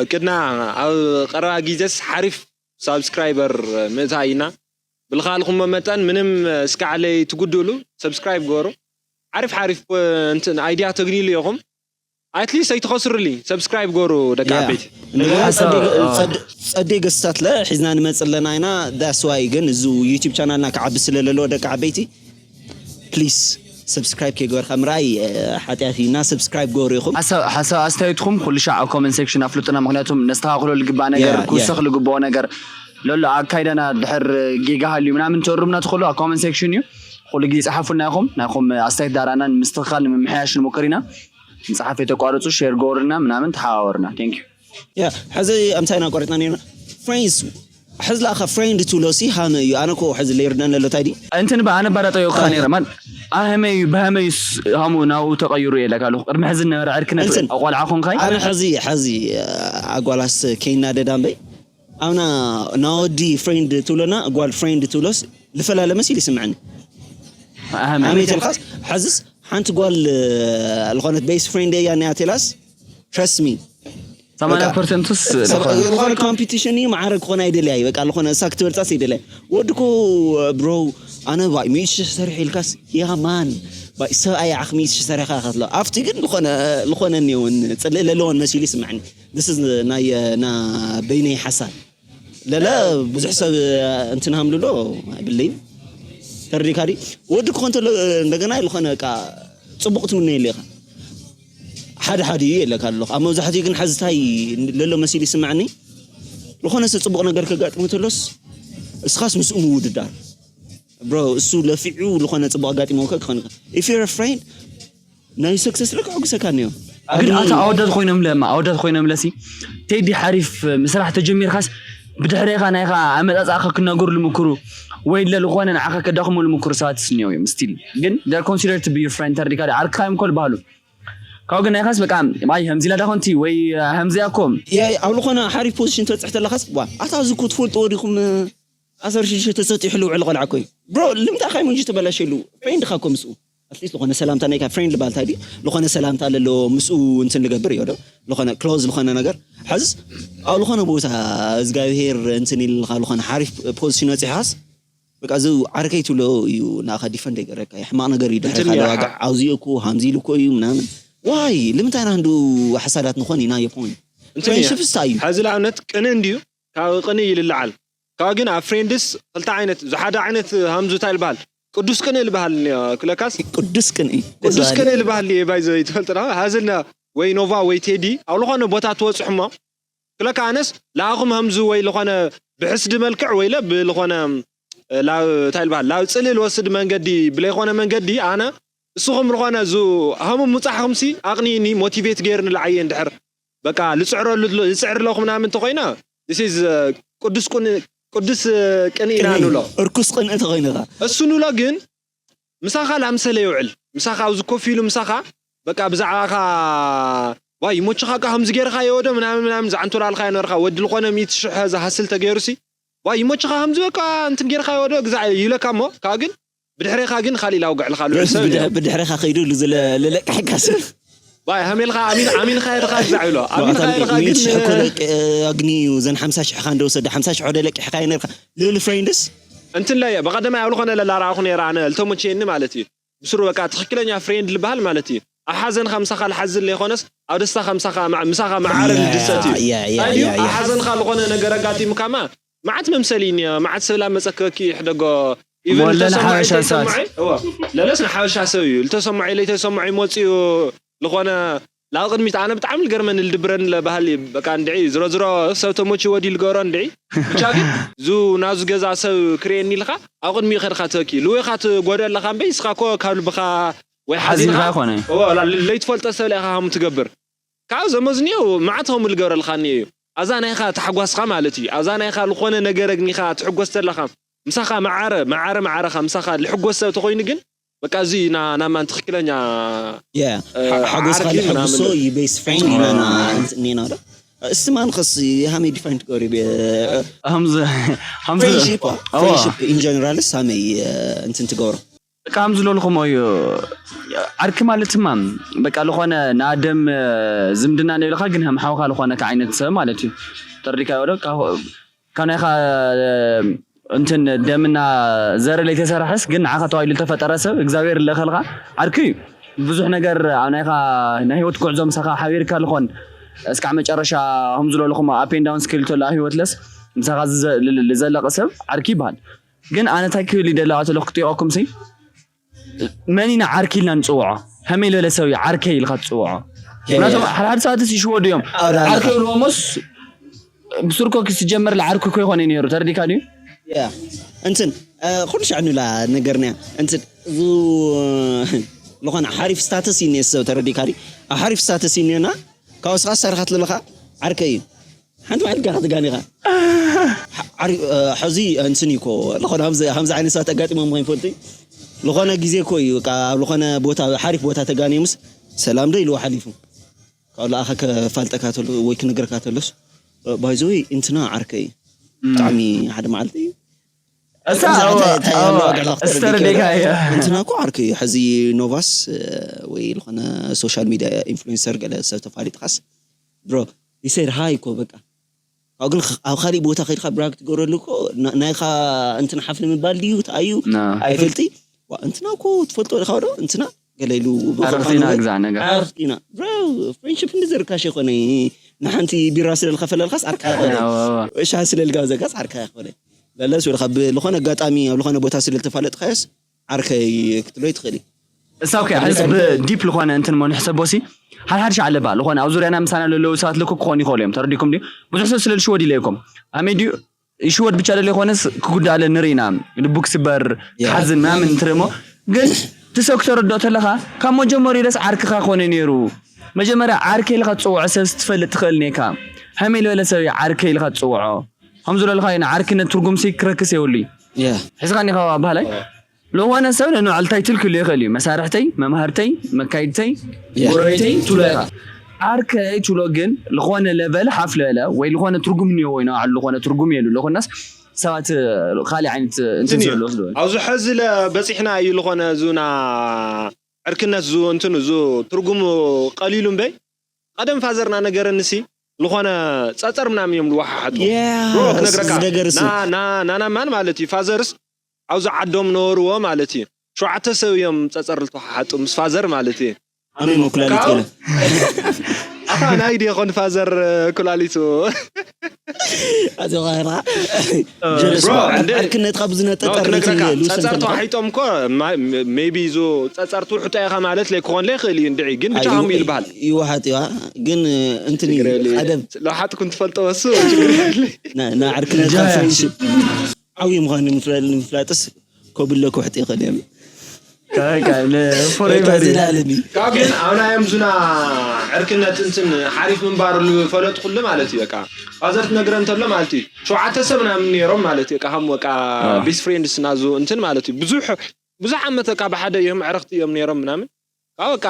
እቅድና ኣብ ቀረባ ግዜስ ሓሪፍ ሳብስክራይበር ምእታይ ኢና። ብልኻልኩሞ መጠን ምንም እስካዕ ለይ ትጉድሉ ሰብስክራይብ ገሩ። ሓሪፍ ሓሪፍ እንትን ኣይዲያ ተግኒሉ ኢኹም። ኣትሊስት ኣይትኸስሩልኝ። ሰብስክራይብ ገሩ ደቂ ዓበይቲ። ጸዴ ገስታት ለ ሒዝና ንመጽእ ኣለና ኢና። ዳስ ዋይ ግን እዚ ዩቲብ ቻናልና ክዓቢ ስለ ለለዎ ደቂ ዓበይቲ ፕሊስ ሰብስክራይብ ከይገበርካ ምርኣይ ሓጢኣት እዩ እና ሰብስክራይብ ገበሩ ኢኹም። ሓሳብ ኣስተያየትኩም ኩሉ ሻዕ ኣብ ኮመንት ሴክሽን ኣፍልጡና። ምክንያቱም ነስተካክሎ ልግባእ ነገር ክውሰኽ ልግብኦ ነገር ለሎ ኣካይዳና ድሕር ጌጋ ሃልዩ ምናምን ተእሩምና ትኽእሉ ኣብ ኮመንት ሴክሽን እዩ። ኩሉ ግዜ ጸሓፉልና ኢኹም። ናይኹም ኣስተያየት ዳራና ንምስትኽኻል ንምምሕያሽ ንሞክር ኢና። ንጸሓፍ የተቋረጹ ሼር ገበሩልና ምናምን ተሓባበሩና። Thank you። ያ ሕዚ ኣምሳይና ቆሪጥና ነርና ፍሬንድስ ሕዚ ለኣኻ ፍሬንድ ትብሎ ሲ ሃመ እዩ። ኣነ ኮ ሕዚ ለይርዳን ዘሎ ታይ ድዩ? እንትን በኣነ ባዳ ጠየቁካ ነረ ማን ኣህመይ በህመይ ሃሙ ናው ተቀይሩ የለካ ኣለኹ ቅድሚ ሕዚ ነበረ ዕርክነት እንትን ኣቆልዓ ኮንካይ ኣነ ሕዚ ሕዚ ኣጓላስ ከይናደዳ እምበይ ኣምና ናወዲ ፍሬንድ ትብሎና ጓል ፍሬንድ ትብሎስ ልፈላለ መሲል ይስምዐኒ ኣህመይ ኣመይ ተልካስ ሕዝስ ሓንቲ ጓል ዝኾነት ቤስት ፍሬንድ እያ እኒኣ ቴላስ ትረስት ሚ ሰማንያ ፐርሰንቱስ ዝኾነ ኮምፒቲሽን እዩ ማዕረ ክኾን ኣይደልያ እዩ በቃ ዝኾነ እሳ ክትበልፃስ ይደልያ ወድኮ ብሮ ኣነ ባይ ሚእቲ ሽሕ ሰሪሕ ኢልካስ ያ ማን ባይ ሰብኣይ ዓኽ ሚእቲ ሽሕ ሰሪሕካ ከትሎ ኣብቲ ግን ዝኾነ ዝኾነ እኒውን ፅልእ ለለዎን መሲሉ ይስምዐኒ this is ናይ ና በይነይ ሓሳብ ለለ ብዙሕ ሰብ እንትን ሃምልሎ ኣይብለይን ተረዲካ ዲ ወዲ ክኾን ተሎ እንደገና ዝኾነ በቃ ፅቡቅ ትምነየሉ ኢኻ ሓደ ሓደ እዩ የለካ ኣለኹ ኣብ መብዛሕትኡ ግን ሓዚ ታይ ለሎ መሲሉ ይስምዐኒ ዝኾነ ሰብ ፅቡቅ ነገር ከጋጥሞ ተሎስ እስኻስ ምስኡ ምውድዳር ብሮ እሱ ለፊዑ ዝኾነ ፅቡቅ ኣጋጢመውከ ክኾን if you're a friend ናይ ሰክሰስ ለ ክሕጉሰካ እኒኦ ግን ኣታ ኣወዳት ኮይኖም ለማ ኣወዳት ኮይኖም ለሲ ቴዲ ሓሪፍ ምስራሕ ተጀሚርካስ ብድሕሬኻ ናይኻ ኣመፃፅኣኻ ክናገሩ ልምክሩ ወይ ለ ዝኾነ ንዓኻ ከዳኽሙ ልምክሩ ሰባት ስኒዮ እዮም ስቲል ግን they're considered to be your friend ተርዲካ ዓርክኻ እዮም ኮል ባህሉ ካብ ግን ናይኻስ በቃ ማይ ከምዚ ኢላ ዳኾንቲ ወይ ከምዚ ኣኮም ኣብ ዝኾነ ሓሪፍ ፖዚሽን ትበፅሕ ተለኻስ ዋ ኣታ እዚ እኮ ትፈልጥዎ ዲኹም ኣሰር ሽዱሽተ ተሰጢሑ ልውዕል ቆልዓ እኮ እዩ ብሮ ልምንታይ ካይ መንጂ ተበላሸሉ ፍሬንድኻ እኮ ምስኡ ኣትሊስት ዝኾነ ሰላምታ ናይ ካብ ፍሬንድ ልባል እንታይ ድዩ ዝኾነ ሰላምታ ለሎ ምስኡ እንትን ልገብር እዮ ዶ ዝኾነ ክሎዝ ዝኾነ ነገር ሐዝ ኣብ ዝኾነ ቦታ እግዚኣብሄር እንትን ኢልካ ዝኾነ ሓሪፍ ፖዚሽን በፂሕካስ በቃ እዚ ዓርከይ ትብሎ እዩ ንኣኻ ዲፈንድ ይገረካ ሕማቕ ነገር እዩ ድሕሪ ካልእ ዋጋ ኣውዚኡ እኮ ሃምዚ ኢሉ እኮ እዩ ምናምን ዋይ ልምንታይ ኢና ክንዱ ሓሳዳት ንኾን ኢና የፖን ፍሬንድሽፕ ስታይ እዩ ሐዚ ንኣብነት ቅንእ እንድዩ ካብ ቅንእ ይልዓል ካብ ግን ኣብ ፍሬንድስ ክልተ ዓይነት ሓደ ዓይነት ሃምዙ እንታይ ልበሃል ቅዱስ ቅንእ ልበሃል ክለካስ ቅዱስ ቅንኢ ቅዱስ ቅንእ ልበሃል ባይዘ ትፈልጥና ሃዝልና ወይ ኖቫ ወይ ቴዲ ኣብ ዝኾነ ቦታ ትወፅሑ እሞ ክለካ ኣነስ ለኣኹም ሃምዙ ወይ ዝኾነ ብሕስዲ መልክዕ ወይለ ብዝኾነ እንታይ ልበሃል ላብ ፅልእ ልወስድ መንገዲ ብለይኮነ መንገዲ ኣነ እስኹም ዝኾነ ዙ ሃሙ ምፃሕኹምሲ ኣቕኒኒ ሞቲቬት ገይርኒ ለዓየ እንድሕር በቃ ልፅዕረሉ ዝፅዕር ኣለኹ ምናምን እንተኮይነ this is ቅዱስ ቅን ቅዱስ ቅንኢ ኢና ንብሎ እርኩስ ቅንኢ ተኮይኑ ኸ እሱ ንብሎ ግን ምሳኻ ላምሰለ ይውዕል ምሳኻ ኣብዚ ኮፍ ኢሉ ምሳኻ በቃ ብዛዕባኻ ዋይ ይሞችኻ ካ ከምዚ ገይርካ የወዶ ምናምን ምናምን ዝዓንቶላልካ ይነበርካ ወዲ ዝኾነ ሚእቲ ሽሕ ዝሃስል ተገይሩሲ ዋይ ይሞችኻ ከምዚ በቃ እንትን ገይርካ የወዶ ግዛዕ ይብለካ እሞ ካብ ግን ብድሕሬኻ ግን ካሊእ ላውግዕልካ ልዑል ሰብ እዩ። ብድሕ- ብድሕሬኻ ከይዱ ልለቅሕካ ሰብ ባይ ሃሜልካ ኣሚን ኣሚንካ የድኻ ግዛዕ ይብሎ ኣሚንካ የድኻ ግን ሚእቲ ሽሕ እኮ ለቂ- ኣግኒ እዩ ዘን ሓምሳ ሽሕኻ እንደወሰደ ሓምሳ ሽሕ ወደ ለቂሕካ እዩ ነርካ ልብል ፍሬንድስ እንትን ለየ በቀደማይ ኣብ ዝኾነ ለላረኣኹ ነይረ ኣነ ልተመቸየኒ ማለት እዩ ብስሩ በቃ ትኽክለኛ ፍሬንድ ልበሃል ማለት እዩ ኣብ ሓዘንካ ምሳኻ ልሓዝን ለይኮነስ ኣብ ደስታኻ ምሳኻ መዓ- ምሳኻ መዓረ ልድሰት እዩ ያ፣ ያ፣ እንታይ ድዩ ያ፣ ያ። ኣብ ሓዘንካ ዝኾነ ነገር ኣጋጢሙካማ መዓት መምሰል እዩ እኒኦ መዓት ሰብ ላመፀከኪ ይሕደጎ ኢቨን ወለ ልተሰምዖ ንሓበሻ ሰባት። ልተይሰምዖ እወ፣ ለለስ ንሓበሻ ሰብ እዩ ልተሰምዖ ለይተሰምዖ ይመፅኡ ዝኾነ ላብ ቅድሚት ኣነ ብጣዕሚ ልገርመኒ ልድብረኒ ለባህል እዩ በቃ እንድዒ ዝሮ ዝሮ ሰብ ተመችዎ ድዩ ልገሮ እንድዒ ብቻ ግን ዙ ናዙ ገዛ ሰብ ክርእየኒ ኢልካ ኣብ ቅድሚኡ ከድካ ትበኪ ልዌኻ ትጎድኦ ኣለካ እምበይ ንስኻ ኮ ካብ ልብኻ ወይ ሓዚንካ ሓዚንካ ኮነ። እወ፣ ወላ ለይትፈልጦ ሰብ ኢኻ ሃሙ ትገብር ካብ ዘመዝንዮ መዓት ከምኡ ልገብረልካ እኒኦ እዩ ኣዛ ናይኻ ተሓጓስኻ ማለት እዩ ኣዛ ናይኻ ዝኾነ ነገር ኣግኒኻ ትሕጎስ ተለኻ ምሳኻ መዓረ መዓረ መዓረኻ ምሳኻ ልሕጎስ ሰብ ተኾይኑ ግን በቃ እዚ ና ናማን ትኽክለኛ ያ እ፣ ሓ- ሓጎስካ ዓርኪ ልሕጉሶ ምናምን። እዩ ቤስት ፍሬንድ ኢና ና እንትን ኔና ዶ እስቲ ማን ኸስ ሃመይ ዲፋይን ትገብሪ ቤ- ሃምዚ ሃምዚ ፍሬንድሺፕ ዋ? እዋ። ፍሬንድሺፕ ኢን ጀነራልስ ሃመይ እ፣ እንትን ትገብሮ በቃ ሃምዚ ለልኹሞ እዩ ዓርኪ ማለት ድማ በቃ ዝኾነ ንኣደም ዝምድና ንብልካ ግን ከም ሓውካ ዝኾነ ዓይነት ሰብ ማለት እዩ ተረዲካዮ ዶ ካብ ናይኻ እንትን ደምና ዘር ለይተሰራሐስ ግን ንዓኻ ተባሂሉ ዝተፈጠረ ሰብ እግዚኣብሔር ልእኸልካ ዓርኪ እዩ ብዙሕ ነገር ኣብ ናይኻ ናይ ህይወት ጉዕዞ ምሳኻ ሓቢርካ ልኾን እስካዕ መጨረሻ ከም ዝበልኹም ኣፔን ዳውን ስክሪል ተሎ ኣብ ህይወት ለስ ምሳኻ ዝዘ- ል- ል- ዘለቐ ሰብ ዓርኪ ይበሃል ግን ኣነ እንታይ ክብል ይደለዋ ተለኩ ክጥይቐኩም ሲ መን ኢና ዓርኪ ኢልና ንፅውዖ ከመይ ዝበለ ሰብ እዩ ዓርከይ ኢልካ ትፅውዖ ምክንያቱም ሓደ ሓደ ሰባትስ ይሽወዱ እዮም ዓርከ ይብልዎ ሞስ ብስርኮ ክስጀመር ለዓርኩ እኮ ይኾነ ነይሩ ተረዲካ ድዩ ያ እንትን እ፣ ኩሉ ሻዕ ንብላ ነገርና እያ እንትን ዙ ዝኾነ ሓሪፍ ስታተስ እዩ እኒአ ሰብ ተረዲካ ድዩ ኣብ ሓሪፍ ስታተስ እዩ እኒአና ካብ ስኻ ዝሰርኻት ዘለኻ ዓርከ እዩ ሓንቲ ማዕልካ ክትጋኒኻ ሓ- ዓሪ- እ፣ ሕዚ እንትን እዩ እኮ ዝኾነ ከምዚ ከምዚ ዓይነት ሰባት ኣጋጢሞም ከይፈልጡ ዝኾነ ግዜ እኮ እዩ በቃ ኣብ ዝኾነ ቦታ ሓሪፍ ቦታ ተጋኒዮምስ ሰላም ዶ ኢልዎ ሓሊፉ ካብ ለኣኻ ከፋልጠካ ተሎ ወይ ክነግረካ ተሎስ ባይዘወይ እንትና ዓርከይ ብጣዕሚ ሓደ መዓልቲ እዩ እሳ እስተርዴካ እያ እንትና እኮ ዓርከይ እዩ ሕዚ ኖቫስ ወይ ዝኾነ ሶሻል ሚድያ ኢንፍሉንሰር ገለ ሰብ ተፋሊጥካስ ብሮ ይሰይድ ሃይ እኮ በቃ ካብ ግን ኣብ ካሊእ ቦታ ከድካ ብራግ ትገብረሉ እኮ ናይካ እንትን ሓፍሊ ምባል ድዩ ተኣዩ ኣይፈልጢ እንትና እኮ ትፈልጦ ኢኻ ዶ እንትና ገለ ኢሉ ኣረኽቲና ግዛዕ ነገር ኣረኽቲና ፍሬንድሽፕ እንዲ ዝርካሽ ይኮነ ንሓንቲ ቢራ ስለ ዝኸፈለልካስ ዓርካ ይኮነ ሻሂ ስለ ዝጋብዘልካስ ዓርካ ይኮነ ለለስ ወይ ብልኾነ ኣጋጣሚ ኣብ ዝኾነ ቦታ ስለ ዝተፋለጥካዮስ ዓርከይ ክትብሎ ይትኽእል እዩ እሳብ ከ ሕስ ብዲፕ ልኾነ እንትን መኑ ሕሰቦሲ ሓድሓድ ሻዕ ኣለባ ልኾነ ኣብ ዙርያና ምሳና ለለዉ ሰባት ልኩ ክኾኑ ይኽእሉ እዮም ተረዲኩም ድዩ ብዙሕ ሰብ ስለ ልሽወድ ኢለይኩም ኣሜ ድዩ ይሽወድ ብቻ ደለ ይኾነስ ክጉዳእ ኣለኒ ርኢና ልቡ ክስበር ክሓዝን ምናምን እንትርሞ ግን እቲ ሰብ ክተረድኦ ተለኻ ካብ መጀመሪኡ ኢለስ ዓርክኻ ኮነ ነይሩ መጀመርያ ዓርከ ኢልካ ትፅውዖ ሰብ ትፈልጥ ትኽእል ኔካ ከመይ ዝበለ ሰብ እዩ ዓርከ ኢልካ ትፅውዖ ከም ዝበለልካ እዩ ንዓርክነት ትርጉም ሲ ክረክስ የብሉ እዩ ሒዝካ ኒኻ ባህላይ ዝኾነ ሰብ ንንዑ ኣልታይ ትልክሉ ይኽእል እዩ መሳርሕተይ መምሃርተይ መካይድተይ ጎረቤተይ ትብሎ ኢኻ ዓርከይ ትብሎ ግን ዝኾነ ለቨል ሓፍ ለለ ወይ ዝኾነ ትርጉም እኒኦ ወይ ንባዕሉ ዝኾነ ትርጉም የሉ ዝኾነስ ሰባት ካሊእ ዓይነት እንትን ዝብሎ ስለ ኣብዚ ሕዚ በፂሕና እዩ ዝኾነ እዙና ዕርክነት ዙ እንትኑ ዙ ትርጉሙ ቀሊሉ እምበይ ቀደም ፋዘርና ነገረንሲ ዝኾነ ጸጸር ምናምን እዮም ልወሓሓጡ። ብሮ ክነግረካ ናና ማን ማለት እዩ ፋዘርስ ኣብዚ ዓዶም ነበርዎ ማለት እዩ። ሸውዓተ ሰብ እዮም ጸጸር ልተወሓሓጡ ምስ ፋዘር ማለት እዩ። ኣነ ሞ ኩላሊት ገለ ኣታ ናይ ዲኾን ፋዘር ኩላሊቱ ኣዚ ኸራ ጀለስ ዕርክነትካ ብዙ ነጠጠር ክነግረካ ጸጸር ተዋሒጦም እኮ ሜቢ ዙ ጸጸር ትውሕጦ ኢኻ ማለት ለይ ክኾን ለይ ይኽእል እዩ እንድዒ ግን ብቻ ሃሙ ይልበሃል ይወሓጥ እያ ግን እንትን እዩ ቀደም ለውሓጥኩም ትፈልጦ ወሱ ችግር የለ ና ዕርክነትካ ፍሬንድሽፕ ዓብዪ ምዃኑ ንምፍላጥስ ኮብለ ክውሕጥ ይኽእል እዮም ፎሬቨር ዝላለኒ ካብ ግን ኣብና እዮም ዙና ዕርክነት እንትን ሓሪፍ ምንባሩ ዝፈለጥኩሉ ማለት እዩ በቃ ፋዘር ትነግረ እንተሎ ማለት እዩ ሸውዓተ ሰብ ምናምን ነይሮም ማለት እዩ በቃ ሃም በቃ ቤስት ፍሬንድስ ናዙ እንትን ማለት እዩ ብዙሕ ብዙሕ ዓመት በቃ ብሓደ እዮም ዕረኽቲ እዮም ነይሮም ምናምን ካብ በቃ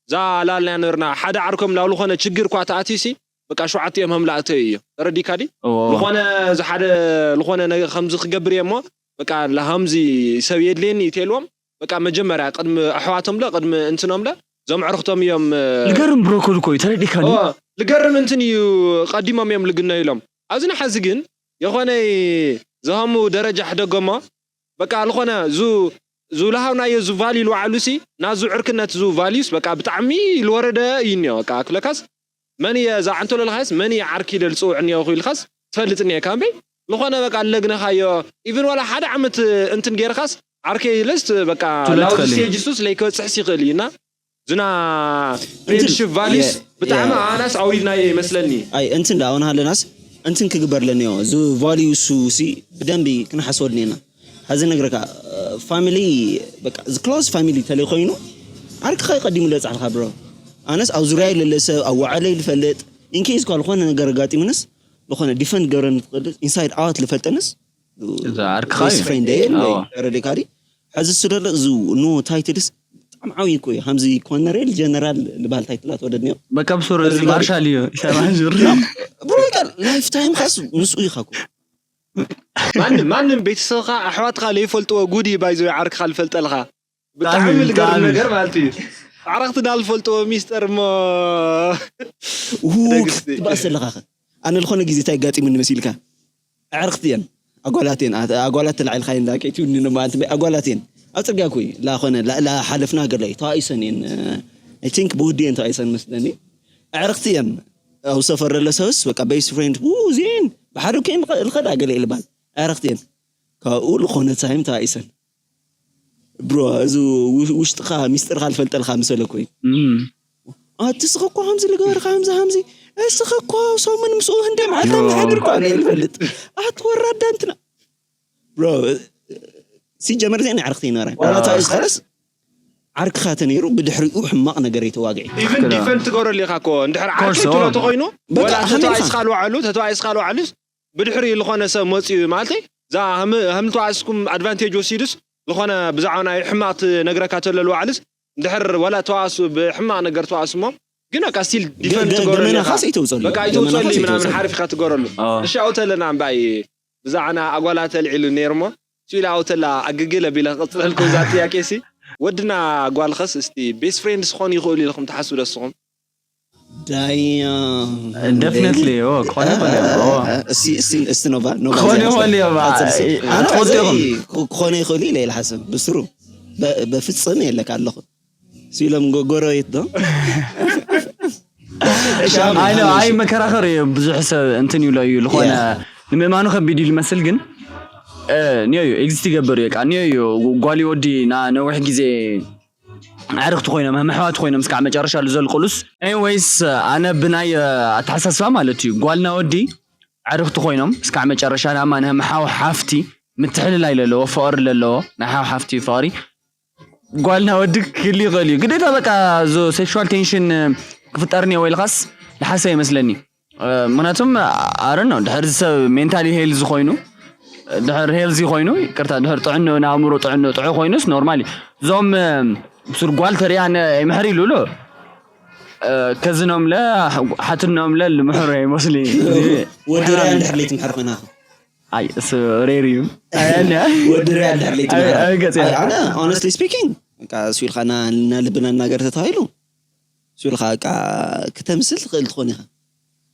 እዛ ላልና ነበርና ሓደ ዓርኮም ናብ ዝኾነ ችግር እኳ ተኣትዩሲ በቃ ሸውዓተ እዮም ሃም ላእተዩ እዩ ተረዲካ ዲ ዝኾነ ሓደ ዝኾነ ከምዚ ክገብር እየ እሞ በቃ ለሃምዚ ሰብ የድልየኒ ይቴልዎም በቃ መጀመርያ ቅድሚ ኣሕዋቶም ለ ቅድሚ እንትኖም ለ እዞም ዕርክቶም እዮም ልገርም ብሮኮል እኮ እዩ ተረዲካ ዲ ልገርም እንትን እዩ ቀዲሞም እዮም ልግነዩ ኢሎም ኣብዚ ንሓዚ ግን የኾነ ዝሃሙ ደረጃ ሕደጎሞ በቃ ዝኾነ ዙ ዝለሃብናዮ ዙ ቫልዩ ልዋዕሉ ሲ ናዙ ዕርክነት ዙ ቫልዩስ በቃ ብጣዕሚ ልወረደ እዩ እኒኦ በቃ ክለካስ መን እየ እዛ ዓንቶ ለልኻስ መን እየ ዓርኪ ኢለ ልፅውዕ እኒኦ ኢልካስ ትፈልጥ እኒኤካ እምበይ ዝኾነ በቃ ለግነኻዮ ኢቭን ዋላ ሓደ ዓመት እንትን ገይርካስ ዓርከይ ኢለስ በቃ ናብዚ ስቴጅ ሱስ ለይከብፅሕስ ይኽእል እዩ እና ዝና ፍሬንድሽፕ ቫሊስ ብጣዕሚ ኣናስ ኣውሪድናዮ ይመስለኒ። ኣይ እንትን ዳ ኣሁን ሃለናስ እንትን ክግበር ለኒዮ እዚ ቫሊዩ ሱ ሲ ብደንቢ ክንሓስበሉ ኔና። ሀዚ ነግረካ ፋሚሊ በቃ እዚ ክሎዝ ፋሚሊ ተለይ ኮይኑ ዓርክኻ ይቀዲሙ ለጻሕልካ ብሮ። ኣነስ ኣብ ዙሪያ ለለ ሰብ ኣብ ዋዕለይ ልፈልጥ ኢንኬስ ኳ ልኾነ ነገር ኣጋጢሙንስ ልኾነ ዲፈንድ ገብረን ትኽእል ኢንሳይድ ኣዋት ልፈልጠንስ እዛ ዓርክኻ እዩ። ፍሬንድ ኣዎ። ረዲካ ዲ ሐዚ እሱ ደሎ እዚ ኖ ታይትልስ ብጣዕሚ ዓብዪ እኮ እዩ። ከምዚ ኮነሬል ጀነራል ልበሃል ታይትላት ወደድንዮ በቃ ብሱር እዚ ማርሻል እዩ ሻማን ዙር ብሮይቀር ላይፍ ታይም ካስ ምስኡ ኢኻ እኮ ማንም ማንም ቤተሰብካ ኣሕዋትካ ለይፈልጥዎ ጉድ እዩ ባይዞ ዓርክካ ልፈልጠልካ ብጣዕሚ ብጣዕሚ፣ ልገርም ብጣዕሚ። ነገር ማለት እዩ ዓረክትና ልፈልጥዎ ሚስጥር እሞ ው ደግስቲ። ክትባእስ ዘለካ ኸ ኣነ ዝኾነ ግዜ እንታይ ኣጋጢሙኒ መሲልካ ኣዕርክቲ እየን ኣጓላት እየን ኣተ- ኣጓላት ተላዒልካ እንዳ ከይትውኒ ማለት እምበር ኣጓላት እየን ኣብ ፅርግያ ኮይ ላኾነ ላሓለፍና ገለ ተባኢሰን እየን I think ብውዲ እየን ተባኢሰን መስለኒ ኣዕርክቲ እየን ኣብ ሰፈር ዘሎ ሰብስ በቃ ቤስት ፍሬንድ እዚኤን ብሓደ ኮ ልኸዳ ገለ ይልባል ኣዕርክቲ እየን ካብኡ ዝኾነ ታይም ተባኢሰን ብሮ እዚ ው- ውሽጥኻ ሚስጥርካ ልፈልጠልካ ምሰለ ኮይ እም። ኣቲ ስኸ እኮ ከምዚ ልገበርካ ከምዚ ከምዚ እስኸ እኮ ሰሙን ምስኡ ህንደ መዓልታ ዝሓድር እኳ ኣነ ልፈልጥ ኣቲ ወራዳ እንትና ብሮ ሲጀመር ዚኣ ናይ ዓርክቲ ይነበረ ዋላ እንታይ እዩ ዝኸለስ ዓርክኻ ተነይሩ ብድሕሪኡ ሕማቕ ነገር ይተዋግዒ ኢቨን ዲፈንድ ትገብረሉ ኢኻ እኮ እንድሕር ዓርኪ ኮርስ፣ ትብሎ ኦ። ተኮይኑ በቃ ወላ ሃመልካ። ተተዋኢስካ ልዋዕሉ ተተዋኢስካ ልዋዕሉስ ብድሕሪ ዝኾነ ሰብ መፂኡ ማለት እዛ ሃም- ሃምልተዋእስኩም ኣድቫንቴጅ ወሲዱስ ዝኾነ ብዛዕባ ናይ ሕማቕ ትነግረካ ተሎ ልዋዕልስ እንድሕር ወላ ተዋእሱ ብሕማቕ ነገር ተዋእሱ እሞ ግን በቃ ስቲል ዲፈንድ ገ- ትገብረሉ ገመና ኢኻ ካስ ይተውፀሉ በቃ ገመና ይተውፀሉ ካስ ምናምን ይተውፀሉ። ሓሪፍካ ትገብረሉ ኣዎ። እሺ ኣውተለና እምባይ ብዛዕና ኣጓላት ኣልዒሉ ነይሩ እሞ ስኢላ ኣውተላ ኣግግል ኣቢለ ክቕፅለልኩም እዛ ጥያቄ ሲ ወድና ጓልኸስ እስቲ ቤስት ፍሬንድስ ክኾኑ ይኽእሉ ኢልኩም ትሓስቡ ደስኹም ዳያ ደፍነትሊ ክኾነ ይኽእል እዩ። ኦ። እስቲ እስቲ እስቲ ኖባ ኖባ ክኾነ እዚኣ ይኽእል እዩ። ቀጽል እስቲ። እ- ኣነ ትፈልጡ እዚ ኢኹም። ክኾነ ይኽእል እዩ ኢለ ይሓስብ ብስሩ በ- በፍጽም የለካ ኣለኹ ሲሎም ጎረቤት ዶ ኣይ ኖ፣ ኣይ መከራኸር እዩ ብዙሕ ሰብ እንትን ይብሎ እዩ ዝኾነ ንምእማኑ ከቢድ እዩ ዝመስል ግን እ፣ ኒዮ እዩ ኤግዚስት ይገብር እዩ ቃ ኒዮ እዩ ጓሊ ወዲ ና ነዊሕ ግዜ ኣዕርክቲ ኮይኖም ህምሕዋት ኮይኖም እስካዕ መጨረሻ ዝዘልቁሉስ ኤኒዌይስ ኣነ ብናይ እ፣ ኣተሓሳስባ ማለት እዩ ጓልና ወዲ ኣዕርክቲ ኮይኖም እስካዕ መጨረሻ ናማ ንህምሓው ሓፍቲ ምትሕልላይ ለለዎ ፍቕሪ ለለዎ ናይ ሓው ሓፍቲ ፍቕሪ ጓልና ወዲ ክህሉ ይኽእል እዩ ግዴታ በቃ ዞ ሴክሹዋል ቴንሽን ክፍጠር እኒኦ ኢልካስ ዝሓሰ ይመስለኒ ምክንያቱም ኣረ ነው ድሕር ሰብ ሜንታሊ ሄልዚ ኮይኑ ድሕር ሄልዚ ኮይኑ ቅርታ ድሕር ጥዕንኡ ንኣእምሮ ጥዕንኡ ጥዑ ኮይኑስ ኖርማል እዩ እዞም ብሱር ጓል ተሪያ ይምሕር ኢሉ ሎ ከዝኖምለ ሓትኖምለ ልምሕር ይመስሉ ወዲ ሪያ እንድሕር ለይትምሕር ኮይና ኣይ እሱ ሬር እዩ ወዲ ሪያ እንድሕር ኣይ- ኣይ ገጽ እያ። ለይትምሕር ኣነ honestly speaking በቃ እሱ ኢልካ ና ልብና እናገር ተታሂሉ እሱ ኢልካ በቃ ክተምስል ትኽእል ትኾን ኢኻ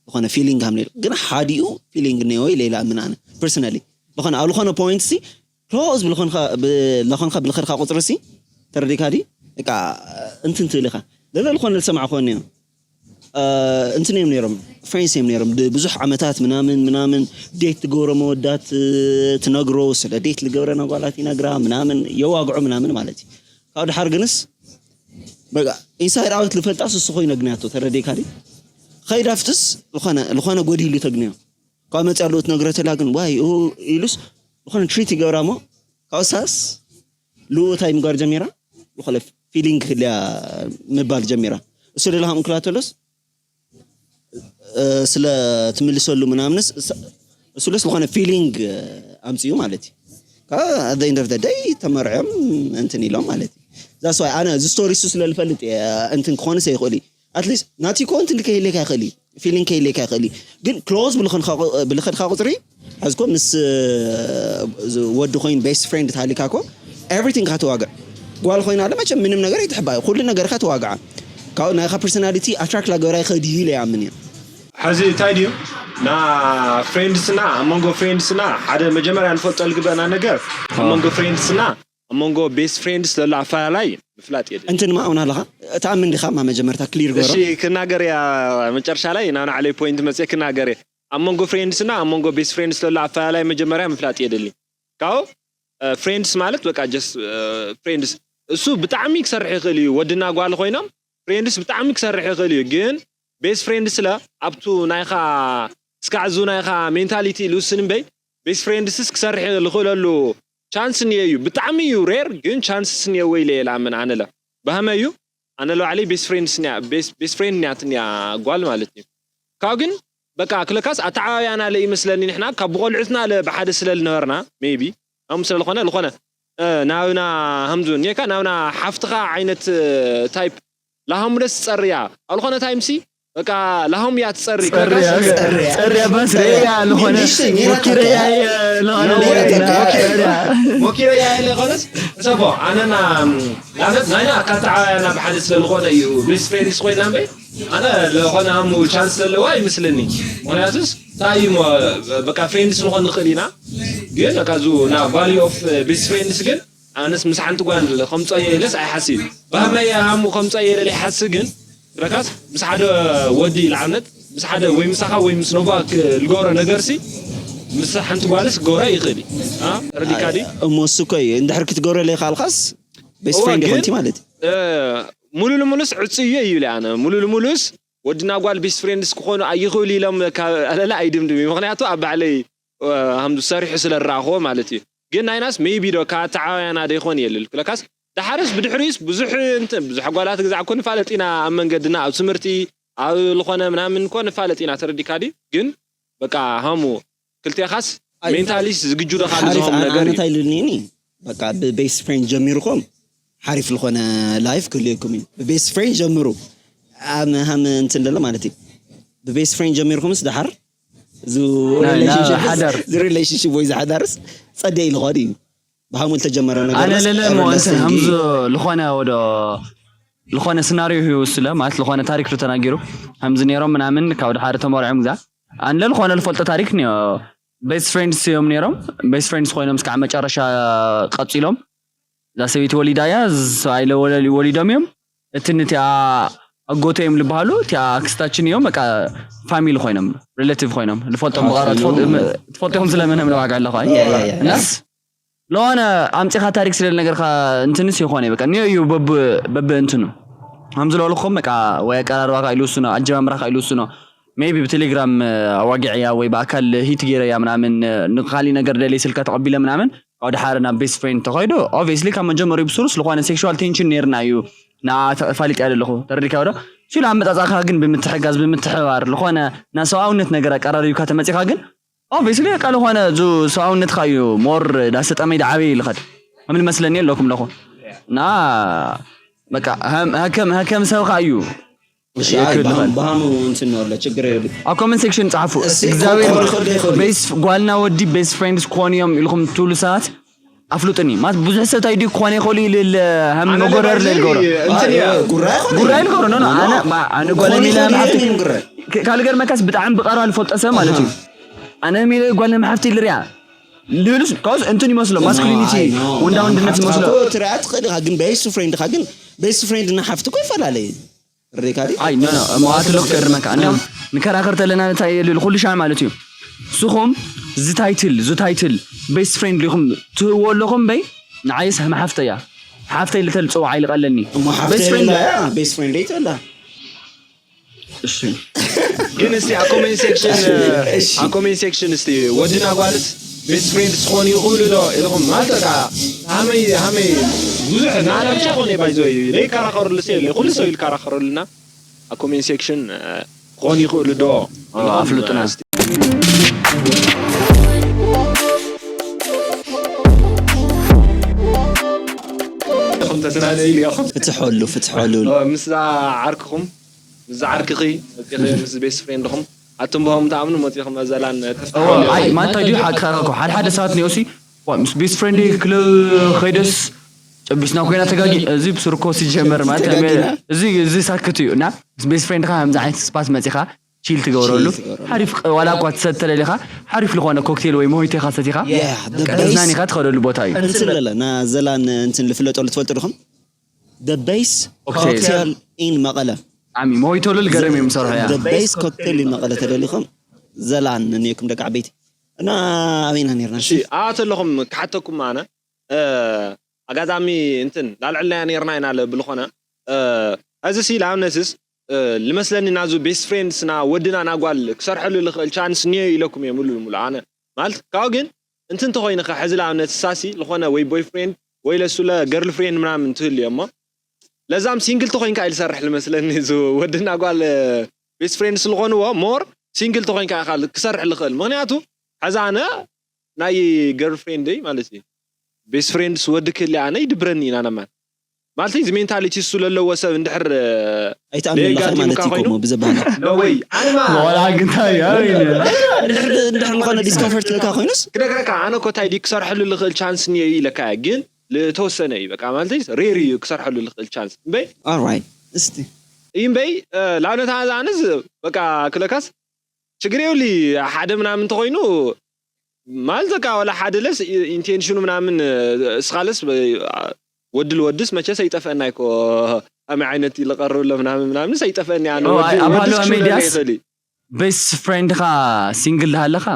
ዝኾነ feeling ሃም ነይሩ ግን ሓዲኡ feeling እኒኦ ኢለ ይላ ምን ኣነ personally ዝኾነ ኣብ ዝኾነ point ሲ close ብለኾንካ ብለኾንካ ብለኸድካ ቁፅሪ ሲ ተረዲካ ዲ በቃ እንትን ትብል ኢኻ ለለ ዝኾነ ዝሰማዕ ኮን እዮ እንትን እዮም ነይሮም friends እዮም ነይሮም ብዙሕ ዓመታት ምናምን ምናምን date ትገብሮ መወዳት ትነግሮ ስለ date ዝገብረ ነጓላት ይነግራ ምናምን የዋግዑ ምናምን ማለት እዩ ካብ ድሓር ግንስ በቃ inside out ዝፈልጣ ስሱ ኮይኑ ኣግንያቶ ተረዲካ ዲ ከይድ ኣብትስ ዝኾነ ዝኾነ ጎዲሉ ተግንዮ ካብ መፅያ ኣለዎ ትነግረተላ ግን ዋይ ኢሉስ ዝኾነ treat ይገብራ እሞ ካብኡ ሳስ ልኡታይ ምግባር ጀሚራ ዝኾነ feeling ክህልያ ምባል ጀሚራ እሱ ደላ ከም ክላ ተሎስ ስለ ትምልሰሉ ምናምንስ እሱለስ ዝኾነ feeling ኣምፅኡ ማለት እዩ at the end of the day ተመርዕዮም እንትን ኢሎም ማለት እዩ that's why ኣነ እዚ story እሱ ስለ ዝፈልጥ እንትን ክኾንስ ይኽእል እዩ at least ናቲኮ እንትን ከይለካ ይኽእል እዩ feeling ከይለካ ይኽእል እዩ ግን close ብለኸድካ ቁፅሪ ሕዝኮ ምስ ወዲ ኮይኑ best friend ተሃሊካ ኮ everything ካ ተዋግዕ ጓል ኮይና ኣለ መቸም ምንም ነገር ይትሕባ ኩሉ ነገር ካ ተዋግዓ ካብኡ ናይካ personality attract ላገበራ ይኸድ እዩ ኢለ ይኣምን እየ ሕዚ እንታይ ድዩ ና friends ና ኣብ መንጎ friends ና ሓደ መጀመርያ ንፈልጦ ዝግበአና ነገር ኣብ መንጎ friends ና ኣብ መንጎ best friends ዘሎ ኣፈላላይ ምፍላጥ የድሊ እንትን ማ እውን ኣለኻ ተኣምን ዲኻ ማ መጀመርታ clear ገሮ እሺ ክናገር እያ መጨረሻ ላይ ናብ ናዕለይ point መፅየ ክናገር እየ ኣብ መንጎ friends ና ኣብ መንጎ best friends ዘሎ ኣፈላላይ መጀመርያ ምፍላጥ የድሊ ካብኡ friends ማለት በቃ just friends እሱ ብጣዕሚ ክሰርሕ ይኽእል እዩ ወድና ጓል ኮይኖም friends ብጣዕሚ ክሰርሕ ይኽእል እዩ ግን best friends ስለ ኣብቱ ናይኻ እስካዕ ዙ ናይኻ mentality ልውስን እምበይ best friends ስ ክሰርሕ ዝኽእለሉ chance እኒኦ እዩ ብጣዕሚ እዩ rare ግን chances እኒኦ ወይ ኢለ ይኣምን ኣነለ ብሃመ እዩ ኣነ ለባዕለይ best friends እኒኣ best friend እኒኣትኒ እያ ጓል ማለት እዩ ካብ ግን በቃ ክለካስ ኣተዓባብያና ለ ይመስለኒ ንሕና ካብ ብቆልዑትና ለ ብሓደ ስለ ዝነበርና maybe ኣሙ ስለ ዝኾነ ዝኾነ ናብና ሃምዙ እኒካ ናብና ሓፍትኻ ዓይነት type ላሃሙ ደስ ትፀርያ ኣብ ዝኾነ time ሲ በቃ ላሃሙ እያ ትፀሪ ክለካስ ጸርያ ባስ ሬያ ዝኾነ ሞኪረያ ሞኪረያ የለ ኾነስ ሰቦ ኣነና ንኣብነት ናይና ኣካተዓባያና ብሓደ ስለ ዝኾነ እዩ best friends ኮይና እምበይ ኣነ ለኾነ ሃሙ chance ዘለዋ ይመስለኒ ምክንያቱስ እንታይ እዩ በቃ friends ንኾን ንኽእል ኢና ግን በቃ ዙ ና value of best friends ግን ኣነስ ምስ ሓንቲ ጓል ከምፀዮ ኢለስ ኣይሓስብ ባህመየ ሃሙ ከምፀዮ ኢለ ይሓስብ ግን ረካስ ምስ ሓደ ወዲ ንዓብነት ምስ ሓደ ወይ ምሳኻ ወይ ምስ ነጓ ልገብሮ ነገር ሲ ምስ ሓንቲ ጓልስ ክገብሮ ይኽእል እዩ ረዲካ ዲ እሞ እሱ እኮ እዩ እንድሕር ክትገብረለይ ካልካስ best friend ይኾንቲ ማለት እዩ ሙሉ ንሙሉስ ዕፅዩ እዩ ኢለ ኣነ ሙሉ ንሙሉስ ወድና ጓል best friends ክኾኑ ኣይኽእሉ ኢሎም ኣለለ ኣይድምድም እዩ ምክንያቱ ኣብ ባዕለይ ሃምዱ ሰሪሑ ስለ ዝረኣኽዎ ማለት እዩ ግን ናይናስ maybe ዶ ካብ ኣተዓባብያና ዶ ይኾን የልል ክለካስ ዳሓርስ ብድሕሪኡስ ብዙሕ እንትን ብዙሕ ጓላት ግዛዕ እኮ ንፋለጥ ኢና ኣብ መንገድና ኣብ ትምህርቲ ኣብ ዝኾነ ምናምን እኮ ንፋለጥ ኢና ተረዲካ ድዩ ግን በቃ ሃሙ ክልቴኻስ mentally ስ ዝግጁ ዶ ካብ ሓሪፍ ዝኸውን ኣነ ነገር እዩ እንታይ ኢሉኒ በቃ ብ best friend ጀሚርኩም ሓሪፍ ዝኾነ life ክህልየኩም እዩ ብ best friend ጀምሩ ኣብ ሃም እንትን ደሎ ማለት እዩ ብ best friend ጀሚርኩምስ ደሓር ናይ- ናይ ሓዳር። relationship ወይ ዝሓዳርስ ጸደይ ልኾን እዩ ብሃሙ ዝተጀመረ ነገር ኣነ ለለ ሞ እንትን ከምዚ ዝኾነ ወዶ ዝኾነ ስናሪዮ ህዩ ስለ ማለት ዝኾነ ታሪክ ዶ ተናጊሩ ከምዚ ነይሮም ምናምን ካብ ድሓሪ ተመርዖም ግዛ ኣነ ዝኾነ ዝፈልጦ ታሪክ ኒዮ best friends እዮም ነይሮም best friends ኮይኖም እስካዕ መጨረሻ ቀፂሎም እዛ ሰበይቲ ወሊዳ እያ ሰብኣይ ወሊዶም እዮም እቲ ንቲኣ ኣጎተ እዮም ዝበሃሉ እቲኣ ክስታችን እዮም በቃ family ኮይኖም relative ኮይኖም ዝፈልጦም ብቐረባ ትፈልጥኹም ስለመን ምንዋጋ ኣለኹ እናስ ለሆነ ኣምፂኻ ታሪክ ስለ ነገርካ እንትንስ ይኾነ በቃ ኒዮ እዩ በብ በብ እንትኑ ከም ዝበልኹም በቃ ወይ ኣቀራርባኻ ኢሉ ውስኖ ኣጀማምራኻ ኢሉ ውስኖ maybe ብቴሌግራም ኣዋጊዐያ ወይ ብኣካል hit ገይረያ ምናምን ንካሊእ ነገር ደልየ ስልካ ተቐቢለ ምናምን ካብ ድሓር ናብ best friend ተኸይዱ obviously ካብ መጀመሪኡ ብስሩስ ዝኾነ sexual tension ነይርና እዩ ንዓ ተፋሊጥያ ዘለኹ ተረዲካ ዶ ሲሉ ኣመፃፃእካ ግን ብምትሕጋዝ ብምትሕባር ዝኾነ ናብ ሰብኣውነት ነገር ኣቀራሪብካ ተመፂኻ ግን obviously በቃ ዝኾነ ዙ ሰብኣውነትካ እዩ more ዳሰጠመይ ዳዓበየ ይልኸድ ከም ዝመስለኒ ኣለኩም ኣለኹ እና በቃ ከም ከም ከም ሰብካ እዩ እሺ፣ አይ፣ የክል በሃም- በሃሙ እንትን ነው አለ፣ ችግር የለም። ኣብ comment section ጸሓፉ። እሺ፣ እግዚኣብሔር ክኾን ይኽእል ዶ ይኽእል? ቤስ ጓልና ወዲ best friends ክኾኑ እዮም ኢልኩም ትብሉ ሰባት ኣፍሉጥኒ ማለት ብዙሕ ሰብ እንታይ ድዩ ክኾነ ይኽእሉ ኢሉ ል- ሃም ኣነ መጎረር ለባይዘይ ለልገብሮ እንትን እያ። ጉራ ይኾነ ጉራ ይልገብሮ ኖ ኣነ ባ- ኣነ ጓል ክኾነ ሚላ ይኽእል ሃብቲ እዩ፣ ግን ጉራ። ካልገርመካስ ብጣዕሚ ብቐረባ ልፈልጦ ሰብ ማለት እዩ ኣነ ሚለ ጓል ሃፍቲ ልርያ ልብልስ ካውስ እንትን ይመስሎ ማስኩሊኒቲ I know. ወንዳ ወንድነት ሓፍትኻ ይመስሎ እኮ ትሪኣ ትኽእል ኢኻ፣ ግን ቤስት ፍሬንድኻ ግን ቤስት ፍሬንድ እና ሓፍቲ እኮ ይፈላለ እዩ። ርዴካ ድዩ? ኣይ ኖ ኖ መዋት ሎ ክገርመካ እንዲያውም ንከራኸር ተለና እንታይ የልል ኩሉ ሻዕ ማለት እዩ ስኹም ዝታይትል ዝታይትል ቤስት ፍሬንድ ኢኹም ትህዎ ኣለኹም በይ ንዓይስ ከም ሓፍተያ ሓፍተይ ልተል ፅዋዕ ኣይልቀለኒ እሞ ሓፍቲ ቤስት ፍሬንድ የብላ እያ፣ ቤስት ፍሬንድ እያ ትበላ። እሺ ግን እስቲ ኣብ ኮሜንት ሴክሽን እሺ። ኣብ ኮሜንት ሴክሽን እስቲ ወድና ጓልስ ቤስት ፍሬንድስ ክኾኑ ይኽእሉ ዶ ኢልኹም ማለት በቃ ሃመይ ሃመይ ብዙሕ ንኣና ብቻ ኮነ ባይዞ ዘይከራኸሩሉ ሰብ የለ ኩሉ ሰብ ይከራኸሩልና ኣብ ኮሜንት ሴክሽን ክኾኑ ይኽእሉ ዶ ኣፍልጡና ኢኹም ተስናደ ኢሉ ኢኹም ፍትሐሉ ፍትሐሉ ምስዛ ዓርክኹም ምስዛ ዓርክኺ መፂኺ ምስ ቤስት ፍሬንድኹም ኣቱም ብሆም ተኣምኑ መፂኹም መዘላን ኣይ ማንታይ ድዩ ሓቅኻ ኢኻ ሓደ ሓደ ሰባት ኒኦሲ ምስ ቤስት ፍሬንድ ክለብ ከይደስ ጨቢስና ኮይና ተጋጊ እዚ ብስርኮ ሲጀመር ማለት ተጋጊና? እዚ እዚ ሳክት እዩ እና ምስ ቤስት ፍሬንድካ ከምዚ ዓይነት ስፓት መፂኻ ቺል ትገብረሉ ሓሪፍ ዋላ እኳ ትሰተለሊኻ ሓሪፍ ዝኾነ ኮክቴል ወይ ሞይቴኻ ሰቲኻ Yeah, the best. ተዝናኒኻ ትኸደሉ ቦታ እዩ እንትን ለለ ና ዘላን እንትን ልፍለጠሉ ትፈልጡ ዲኹም? The base ኮክቴል። Cocktail in መቐለ። ዓሚ ሞይቶሉ ልገርም እዮም ሰርሑ እያ The base cocktail in መቐለ ተደሊኹም ዘላን ንኔኩም ደቂ ዓበይቲ እና ኣበይና ነርና እሺ ኣተለኹም ክሓተኩም ኣነ እ፣ ኣጋጣሚ እንትን ላልዕልናያ ነርና ኢና ለ ብልኾነ እ፣ እዚ ሲ ንኣብነትስ እ፣ ልመስለኒ ናዙ ቤስት ፍሬንድስ ና ወድና ናጓል ክሰርሐሉ ልኽእል ቻንስ ኒዮ ኢለኩም እየ ሙሉ ሙሉ ኣነ ማለት ካብኡ ግን እንትን ተኾይንኸ ሕዚ ንኣብነት ሳሲ ዝኾነ ወይ ቦይፍሬንድ ወይ ለሱለ ገርል ፍሬንድ ምናምን ትህልዮ እሞ ለዛም ሲንግል ተኾይንካ ኢልሰርሕ ልመስለኒ እዚ ወድና ጓል ቤስት ፍሬንድ ስለኾንዎ ሞር ሲንግል ተኾይንካ ኢኻ ክሰርሕ ልኽእል ምክንያቱ ሕዚ ኣነ ናይ ገርል ፍሬንደይ ማለት እዩ ቤስት ፍሬንድስ ወዲ ክህሊ ኣነ ይድብረኒ ኢና ነማን ማለት እዚ ሜንታሊቲ እሱ ለለዎ ሰብ እንድሕር ኣይተኣምነለኻ ማለት እዩ ኮሞ ብዘባህላ ወይ ኣነማ ዋላ ግንታይ ኣበይ እንድሕር ዝኾነ ዲስኮንፈርት ልካ ኮይኑስ ክነግረካ ኣነ ኮታይ ዲ ክሰርሐሉ ልኽእል ቻንስ እኒኦ እዩ ኢለካ እያ ግን ልተወሰነ እዩ በቃ ማለት ሬር እዩ ክሰርሐሉ ልኽእል ቻንስ እምበይ ኦራይት እስቲ እዩ እምበይ ላብነት ኣነስ በቃ ክለካስ ችግር የብሊ ሓደ ምናምን እንተኮይኑ ማለት በቃ ዋላ ሓደ ለስ ኢንቴንሽኑ ምናምን እስኻለስ ወዲ ልወድስ መቸስ ኣይጠፍአና ይኮ ኣመ ዓይነት ልቀርብሎ ምናምን ምናምን ኣይጠፍአኒ ኣነ ኦ፣ ወዲ ኣብ ወድስ ሃለዋ ክሽውደለይ ሜድያስ ይኽእል እዩ ቤስት ፍሬንድኻ ሲንግል ሃለኻ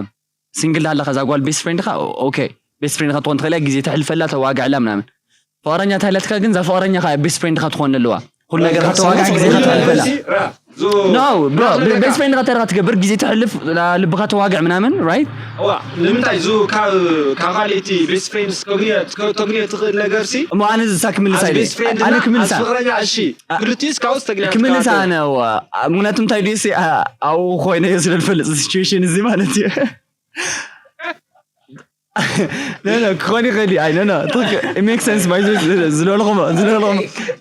ሲንግል ሃለኻ እዛ ጓል ቤስት ፍሬንድኻ ኦኬ ቤስት ፍሬንድኻ ትኾን ትኽእል እያ፣ ግዜ ተሕልፈላ ተዋግዕላ ምናምን ፍቕረኛ ታይላትካ ግን እዛ ፍቕረኛ ከ ቤስት ፍሬንድኻ ትኾን ኣለዋ ኩሉ ነገር ከተዋግዕ ግዜ ተሕልፈላ No, bro, ቤስት ፍሬንድኻ ተረኻ ትገብር ግዜ ተሕልፍ ልብኻ ተዋግዕ ምናምን right እዋ ንምንታይ ዙ ካብ ካብ ካልእቲ ቤስት ፍሬንድስ ተግንዮ ትኽእል ነገር ሲ እሞ ኣነ ዝሳ ክምልሳ ኣዝ ኢለ ቤስት ፍሬንድ ኣነ እና ክምልሳ ኣዝ ፍቕረኛ እሺ ክልቲስ ካብኡስ ተግንያ ክምልሳ ኣነ እዋ ምክንያቱ እንታይ ድዩ ሲ ኣብኡ ኮይነ እየ ስለ ዝፈልጥ ሲቹዌሽን እዚ ማለት እዩ ኖ ኖ ክኾን ይኽእል እዩ ኣይ ኖ ኖ ሜክ ሰንስ ባይ ዝለለኹሞ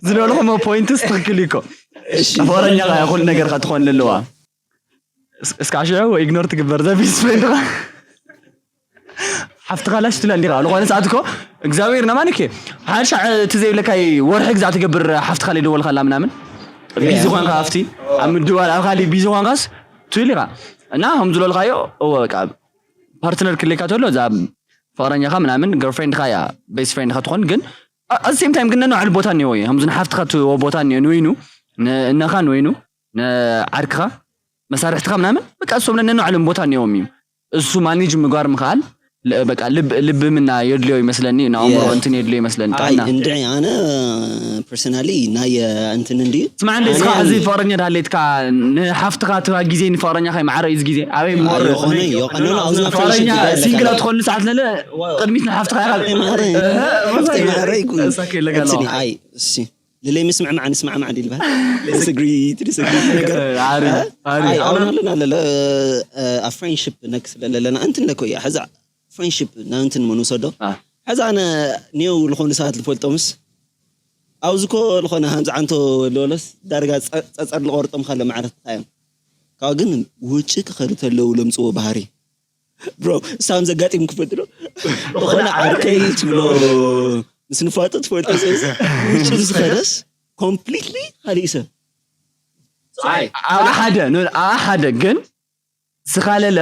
ዝለለኹሞ ፖይንትስ ትኽክል እዩ እኮ ፍቕረኛ ኩሉ ነገር ከ ትኾን ኣለዋ እስ- እስካዕ ሽዑ ኢግኖር ትግበር ዘ ቤስት ፍሬንድኻ ሓፍትኻ ላሽ ትብላ እንዲኻ ዝኾነ ሰዓት እኮ እግዚኣብሔር ነማን እኬ ሓሻዕ እቲ ዘይብለካይ ወርሒ ግዛዕ ትገብር ሓፍትኻ ለይደወልካላ ምናምን ቢዚ ኾንካ ኣብቲ ኣብ ምድዋል ኣብ ካሊእ ቢዚ ኾንካስ ትብል ኢኻ እና ከም ዝለልካዮ እወ በቃ ፓርትነር ክሌካ ተሎ እዛ ፍቕረኛኻ ምናምን ገርፍሬንድኻ እያ ቤስት ፍሬንድኻ ትኾን ግን ኣዚ ሴም ታይም ግን ነንባዕሉ ቦታ እኒኦ እዩ ከምዚ ንሓፍትኻ ትህቦ ቦታ እኒኦ ንወይኑ ንእነኻ ንወይኑ ንዓርክኻ መሳርሕትኻ ምናምን በቃ እሶም ነንባዕሎም ቦታ እኒኦም እዩ እሱ ማኔጅ ምግባር ምኽኣል ል- በቃ ልብ ልብምና የድልዮ ይመስለኒ ንኣእምሮ Yeah. እንትን የድልዮ ይመስለኒ ኣይ ጥዕና እንድዒ ኣነ ፐርሰናሊ ናይ እንትን እንድዩ ስማዕ እንደ እስኻ ኣነ- ሕዚ ፍቕረኛ ዳሌትካ ንሓፍትኻ ትባ ግዜ ንፍቕረኛ ከይ ማዕረ እዩ እዚ ግዜ ኣበይ ምወርድ ይኾነ ይኾነ ኣብዚ ፍቕረኛ ፍሬንድሺፕ ሲንግል ይበሃል። ትኾንሉ ሰዓት ለለ ቅድሚት ንሓፍትኻ ኢኻ ማዕረ እህ፣ ማዕረ ይኩን እሳከ ይለካ ኣለዋ። እንትኒ ኣይ እሺ ልለይ ምስምዕማዕ ንስማዕማዕ ድልባ ዲስግሪ ዲስግሪ ነገር ኣሪ ኣሪ ኣይ ኣሁን ኣለና ለለ ኣብ ፍሬንድሺፕ ነክ ስለለለና እንትን ለኮ እያ ሕዛ ፍሬንድሺፕ ናብ እንትን ምንውሰዶ አ። ሕዛ ኣነ ኔው ዝኾኑ ሰባት ልፈልጦምስ ኣብዚ ኮ ዝኾነ ሃምዚ ዓንቶ ለለስ ዳርጋ ጸ- ጸጸር ልቆርጦም ካለ ማዕረትካ እዮም ካብ ግን ውጭ ክኸዱ ተለዉ ለምፅዎ ባህሪ ብሮ ሳም ዘጋጢም ክፈልጥ ዶ ዝኾነ ዓርከይ ትብሎ ምስ ንፋጦ ትፈልጦ ሰብ ውጭ ዝኸደስ ኮምፕሊትሊ ካልእ ሰብ ኣኣ ሓደ ኣኣ ሓደ ግን ስኻለለ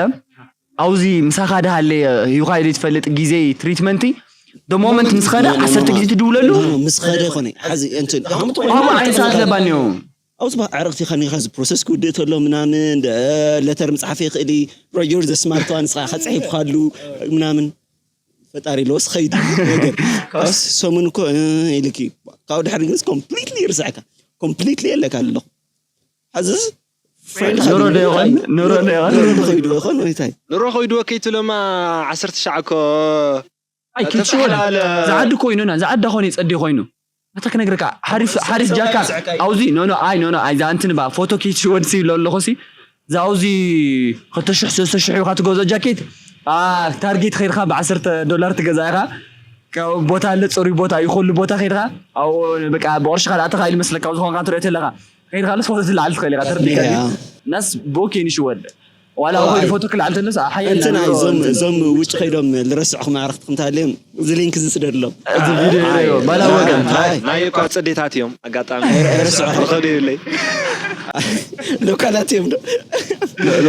ኣብዚ ምሳኻ ድሃለየ ሂውኻ ኢለ ትፈልጥ ግዜ ትሪትመንቲ ዶ ሞመንት ምስ ኸደ ዓሰርተ ግዜ ትድውለሉ ምስ ኸደ ይኮነ ሓዚ እንትን ማ ዓይነት ሰዓት ለባኒ እዩ ኣብዚ ባ ዕረቕቲ ከኒኻ እዚ ፕሮሰስ ክውድእ ተሎ ምናምን ለተር ምፅሓፍ ይኽእል ዩ ሮጀር ዘስማርተዋ ንስኻ ከፅሒፍካሉ ምናምን ፈጣሪ ለወስ ኸይዱ ነገር ሰሙን እኮ ኢልኪ ካብኡ ድሕሪ ግንስ ኮምፕሊትሊ ይርስዕካ ኮምፕሊትሊ የለካ ኣለኹ ሕዚ ኑሮ ዶ ይኾን ኑሮ ዶ ይኾን ኸይዱ ይኾን ወይታይ ኑሮ ኸይዱ ወከይትሎማ ዓሰርተ ሻዕ እኮ ኣይ ክትሽወዳ ዝዓዲ እኮ ኮይኑና ዝዓዳ ኾነ ይጸዲ ኮይኑ ኣታ ክነግረካ ሓሪፍ ሓሪፍ ጃካ ኣውዚ ኖኖ ኣይ ኖኖ ኣይ ዛንትን ባ ፎቶ ክትሽወድ ሲ ይብሎ ኣለኹ ሲ ዛውዚ ክልተ ሽሕ ሰለስተ ሽሕ ኢኻ ትገዝኦ ጃኬት ታርጌት ኸይድካ ብዓሰርተ ዶላር ትገዛ ኢኻ ካብ ቦታ ኣለ ፅሩይ ቦታ እዩ ኩሉ ቦታ ኸይድካ ኣብኡ በቃ ብቕርሽኻ ዳኣ ተኻኢሉ መስለካ ኣብዚ ኾንካ ትሪኦ ተለኻ ኸይድካ ልስ ፎቶ ትልዓል ትኽእል ኢኻ ተረዲእካ ናስ ቦኬ ንሽወድ ዋላ ኸይዱ ፎቶ ክልዓል ተለስ ሓየል እንትን ኣይ ዞም ዞም ውጭ ኸይዶም ዝረስዕኹም ኣዕርኽትኩም ተሃልዮም እዚ ሊንክ እዚ ስደድሎም እዚ ቪድዮ ይረዮ ባላ ወገን ናይ እኳ ፅዴታት እዮም ኣጋጣሚ ኸዱ ይብለይ ሎካላት እዮም ዶ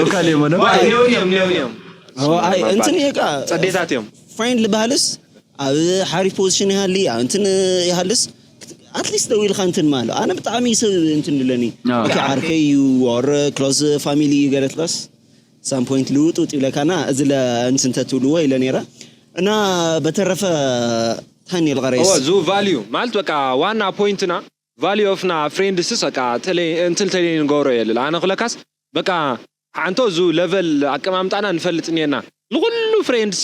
ሎካል እዮም ዶ ኔው እዮም ኔው እዮም ኣይ እንትን እየ ቃ ፅዴታት እዮም ፍሬንድ ልበሃልስ ኣብ ሓሪፍ ፖዚሽን ይሃሊ ኣብ እንትን ይሃልስ ኣትሊስት ደው ኢልካ እንትን ማለ ኣነ ብጣዕሚ ሰብ እንትን ንለኒ ኦኬ ዓርከይ እዩ ወር ክሎዝ ፋሚሊ እዩ ገለ ትለስ ሳም ፖይንት ልውጥ ውጥ ይብለካና እዚ ለእንትን ተትብልዎ ኢለ ነይረ እና በተረፈ ታኒ ልቀረስ እወ ዙ ቫልዩ ማለት በቃ ዋና ፖይንትና ቫልዩ ኦፍና ፍሬንድስስ በቃ እንትን ተለይ ንገብሮ የለ ኣነ ክለካስ በቃ ሓንቶ ዙ ለቨል ኣቀማምጣና ንፈልጥ እኒአና ንኩሉ ፍሬንድስ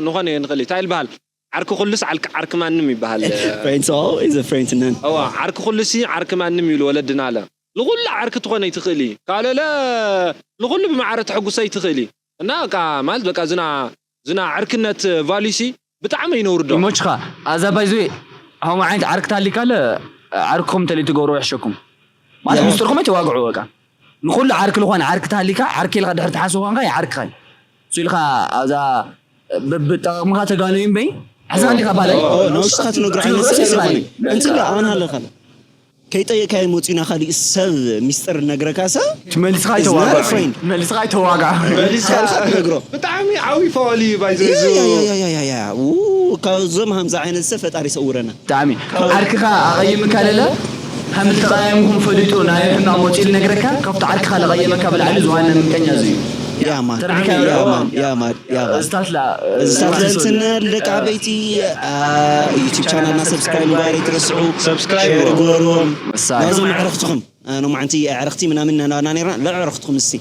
ንኾነ ንኽእል እንታይ ይልበሃል ዓርኪ ኩሉስ ዓርኪ ዓርኪ ማንም ይበሃል Friends all is a friend to none. እዋ ዓርኪ ኩሉሲ ዓርኪ ማንም ይብሉ ወለድና ኣለ ንኩሉ ዓርኪ ትኾነ ይትኽእል እዩ ካልለ ንኩሉ ብማዕረ ተሐጉሰ ይትኽእል እዩ እና በቃ ማለት በቃ ዝና ዝና ዕርክነት ቫሉሲ ብጣዕሚ ይነውርዶ ይሞችኻ ኣዛ ባይዞ ሆም ዓይነት ዓርኪ ታሊካለ ዓርክኹም ተለይ ትገብሩ ይሕሸኩም ማለት ምስጢርኩም ኣይተዋግዑ በቃ ንኩሉ ዓርኪ ዝኾነ ዓርኪ ታሊካ ዓርኪ ኢልካ ድሕሪ ትሓስብ ኳንካ ይዓርክኻ እሱ ኢልካ ኣዛ ብጠቕምኻ ተጋነዩ እምበይ ሕዛ እንዲኻ ባላይ ንውሽጥኻ ትነግሮ ዓይነት ሰብ ይሰማኒ እንትን ኣነ ሃለኻለ ከይጠየቅካዮ መፂና ካሊእ ሰብ ሚስጥር ነግረካ ሰብ ትመልስኻ ይተዋጋ መልስኻ ይተዋጋ ታሪኻ ትነግሮ ብጣዕሚ ዓብይ ፈዋሊ እዩ ባይዘ ካብዞም ሃምዛ ዓይነት ሰብ ፈጣሪ ሰውረና ብጣዕሚ ዓርክኻ ኣቐይምካ ለለ ሃምል ተቐያየምኩም ፈሊጡ ናይ ሕማም ወፂኡ ዝነግረካ ካብቲ ዓርክኻ ለቐየመካ ብላዕሊ ዝዋና ምቀኛ እዚ እዩ ያማን ተረዲእካዮ ዶ? ያማን ያማን ያማን እዝታት ላ እዝታት ለእንትን ደቂ ዓበይቲ ዩቲብ ቻናልና ሰብስክራይብ ምግባር ኣይትረስዑ ሰብስክራይብ ግበርዎም መሳይ ናዞም ኣዕረኽትኹም ኖማዓንቲ ኣዕረኽቲ ምናምን ናባና ነርና ለዕረኽትኹም እሲ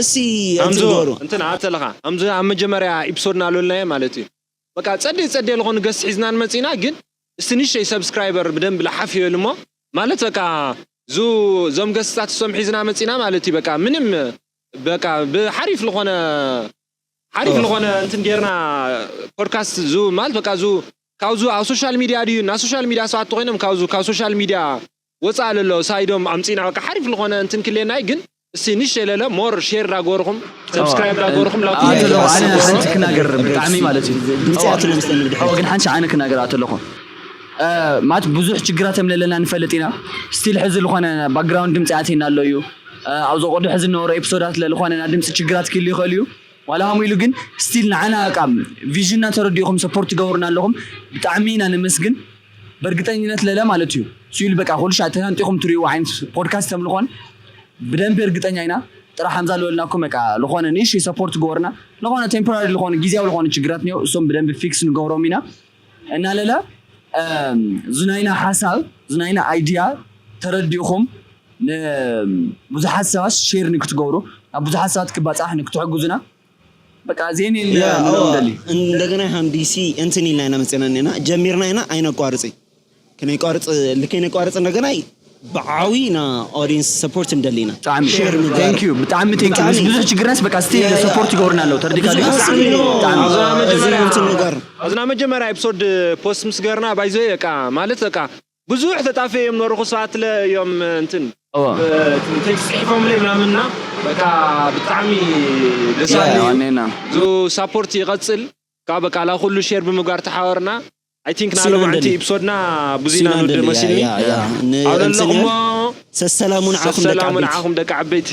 እሲ ኣምዞ እንትን ግበሩ እንትን ኣተለኻ ኣምዞ ኣብ መጀመርያ ኤፒሶድ ናሎልናዮ ማለት እዩ በቃ ጸደይ ጸደይ ዝኾኑ ገስት ሒዝና ንመጺና ግን እስቲ ንሸይ ሰብስክራይበር ብደንብ ለሓፍ ይበል እሞ ማለት በቃ ዙ ዞም ገስታት እሶም ሒዝና መጺና ማለት እዩ በቃ ምንም በቃ ብሓሪፍ ዝኾነ ሓሪፍ ዝኾነ እንትን ጌርና ፖድካስት ዙ ማለት በቃ ዙ ካብዙ ኣብ ሶሻል ሚድያ ድዩ እና ሶሻል ሚድያ ሰባት ኮይኖም ካብዙ ካብ ሶሻል ሚድያ ወፃ ለሎ ሳይዶም ኣምፂና በቃ ሓሪፍ ዝኾነ እንትን ክልየናይ ግን እስቲ ንሽ የለለ ሞር ሼር ዳገበርኹም ሰብስክራይብ ዳገበርኹም ላኩ ኣተለኹ ኣነ ሓንቲ ክናገር ብጣዕሚ ማለት እዩ ድምፂ ኣትሎ መስለኒ ብድሕሪ ግን ሓንቲ ኣነ ክናገር ኣተለኹ ማለት ብዙሕ ችግራት የምለለና ንፈልጥ ኢና ስቲል ሕዚ ዝኾነ ባክግራውንድ ድምፂ ኣትየና ኣሎ እዩ ኣብ ዝቆዱ ሕዚ ነበሩ ኤፒሶዳት ለዝኾነ ና ድምፂ ችግራት ክህሉ ይኽእል እዩ ዋላ ከምኡ ኢሉ ግን ስቲል ንዓና በቃ ቪዥንና ተረዲእኹም ሰፖርት ትገብሩና ኣለኹም ብጣዕሚ ኢና ነመስግን በእርግጠኝነት ለለ ማለት እዩ ስኢሉ በቃ ኩሉ ሻዕ ተናንጢኹም ትሪእዎ ዓይነት ፖድካስት ከም ዝኾን ብደንብ እርግጠኛ ኢና ጥራሕ ሓምዛ ልበልናኩም በቃ ዝኾነ ንእሽተይ ሰፖርት ግበሩና ዝኾነ ቴምፖራሪ ዝኾነ ግዜያዊ ዝኾነ ችግራት እኒኦ እሶም ብደንብ ፊክስ ንገብሮም ኢና እናለለ ዝናይና ሓሳብ ዝናይና ኣይድያ ተረዲእኹም ንብዙሓት ሰባት ሼር ንክትገብሩ ናብ ብዙሓት ሰባት ክባፃሕ ንክትሕግዙና በቃ ዜን እንደገና ሃምዲሲ እንትን ኢልና ኢና መፅና ና ጀሚርና ኢና ኣይነቋርፂ ከነይቋርፅ ልከይነቋርፅ እንደገና ብዓብይ ና ኦዲንስ ሰፖርት እንደሊና ብጣዕሚ ቴንክ ዩ ብጣዕሚ ቴንክ ዩ ምስ ብዙሕ ችግርናስ በቃ ስቲል ሰፖርት ይገብርና ኣለዉ ተረዲካ እንትን ንጋር ኣብዝና መጀመርያ ኤፒሶድ ፖስት ምስ ገርና ባይዘ በቃ ማለት በቃ ብዙሕ ተጣፈ እዮም ኖርኹ ሰባት ለ እዮም እንትን እዋ ቴክስት ጽሒፎምለይ ምናምንና በቃ ብጣዕሚ ደስ ያ በሃሊ እዩ። ዋኔና ዞ ሳፖርት ይቐጽል። ካብ በቃ ላ ኩሉ ሼር ብምግባር ተሓወርና። ኣይ ቲንክ ሲናን ንኣሎማዓንቲ ደሊ ኢፕሶድና ብዙ ኢና ሲናን ንወደ ደሊ ያ መሲልኒ ያ ያ ኣብ ንእንትን እያ ለለኹሞ ሰሰላሙ ንዓኹም ደቂ ሰብሰላሙ ዓበይቲ ንዓኹም ደቂ ዓበይቲ።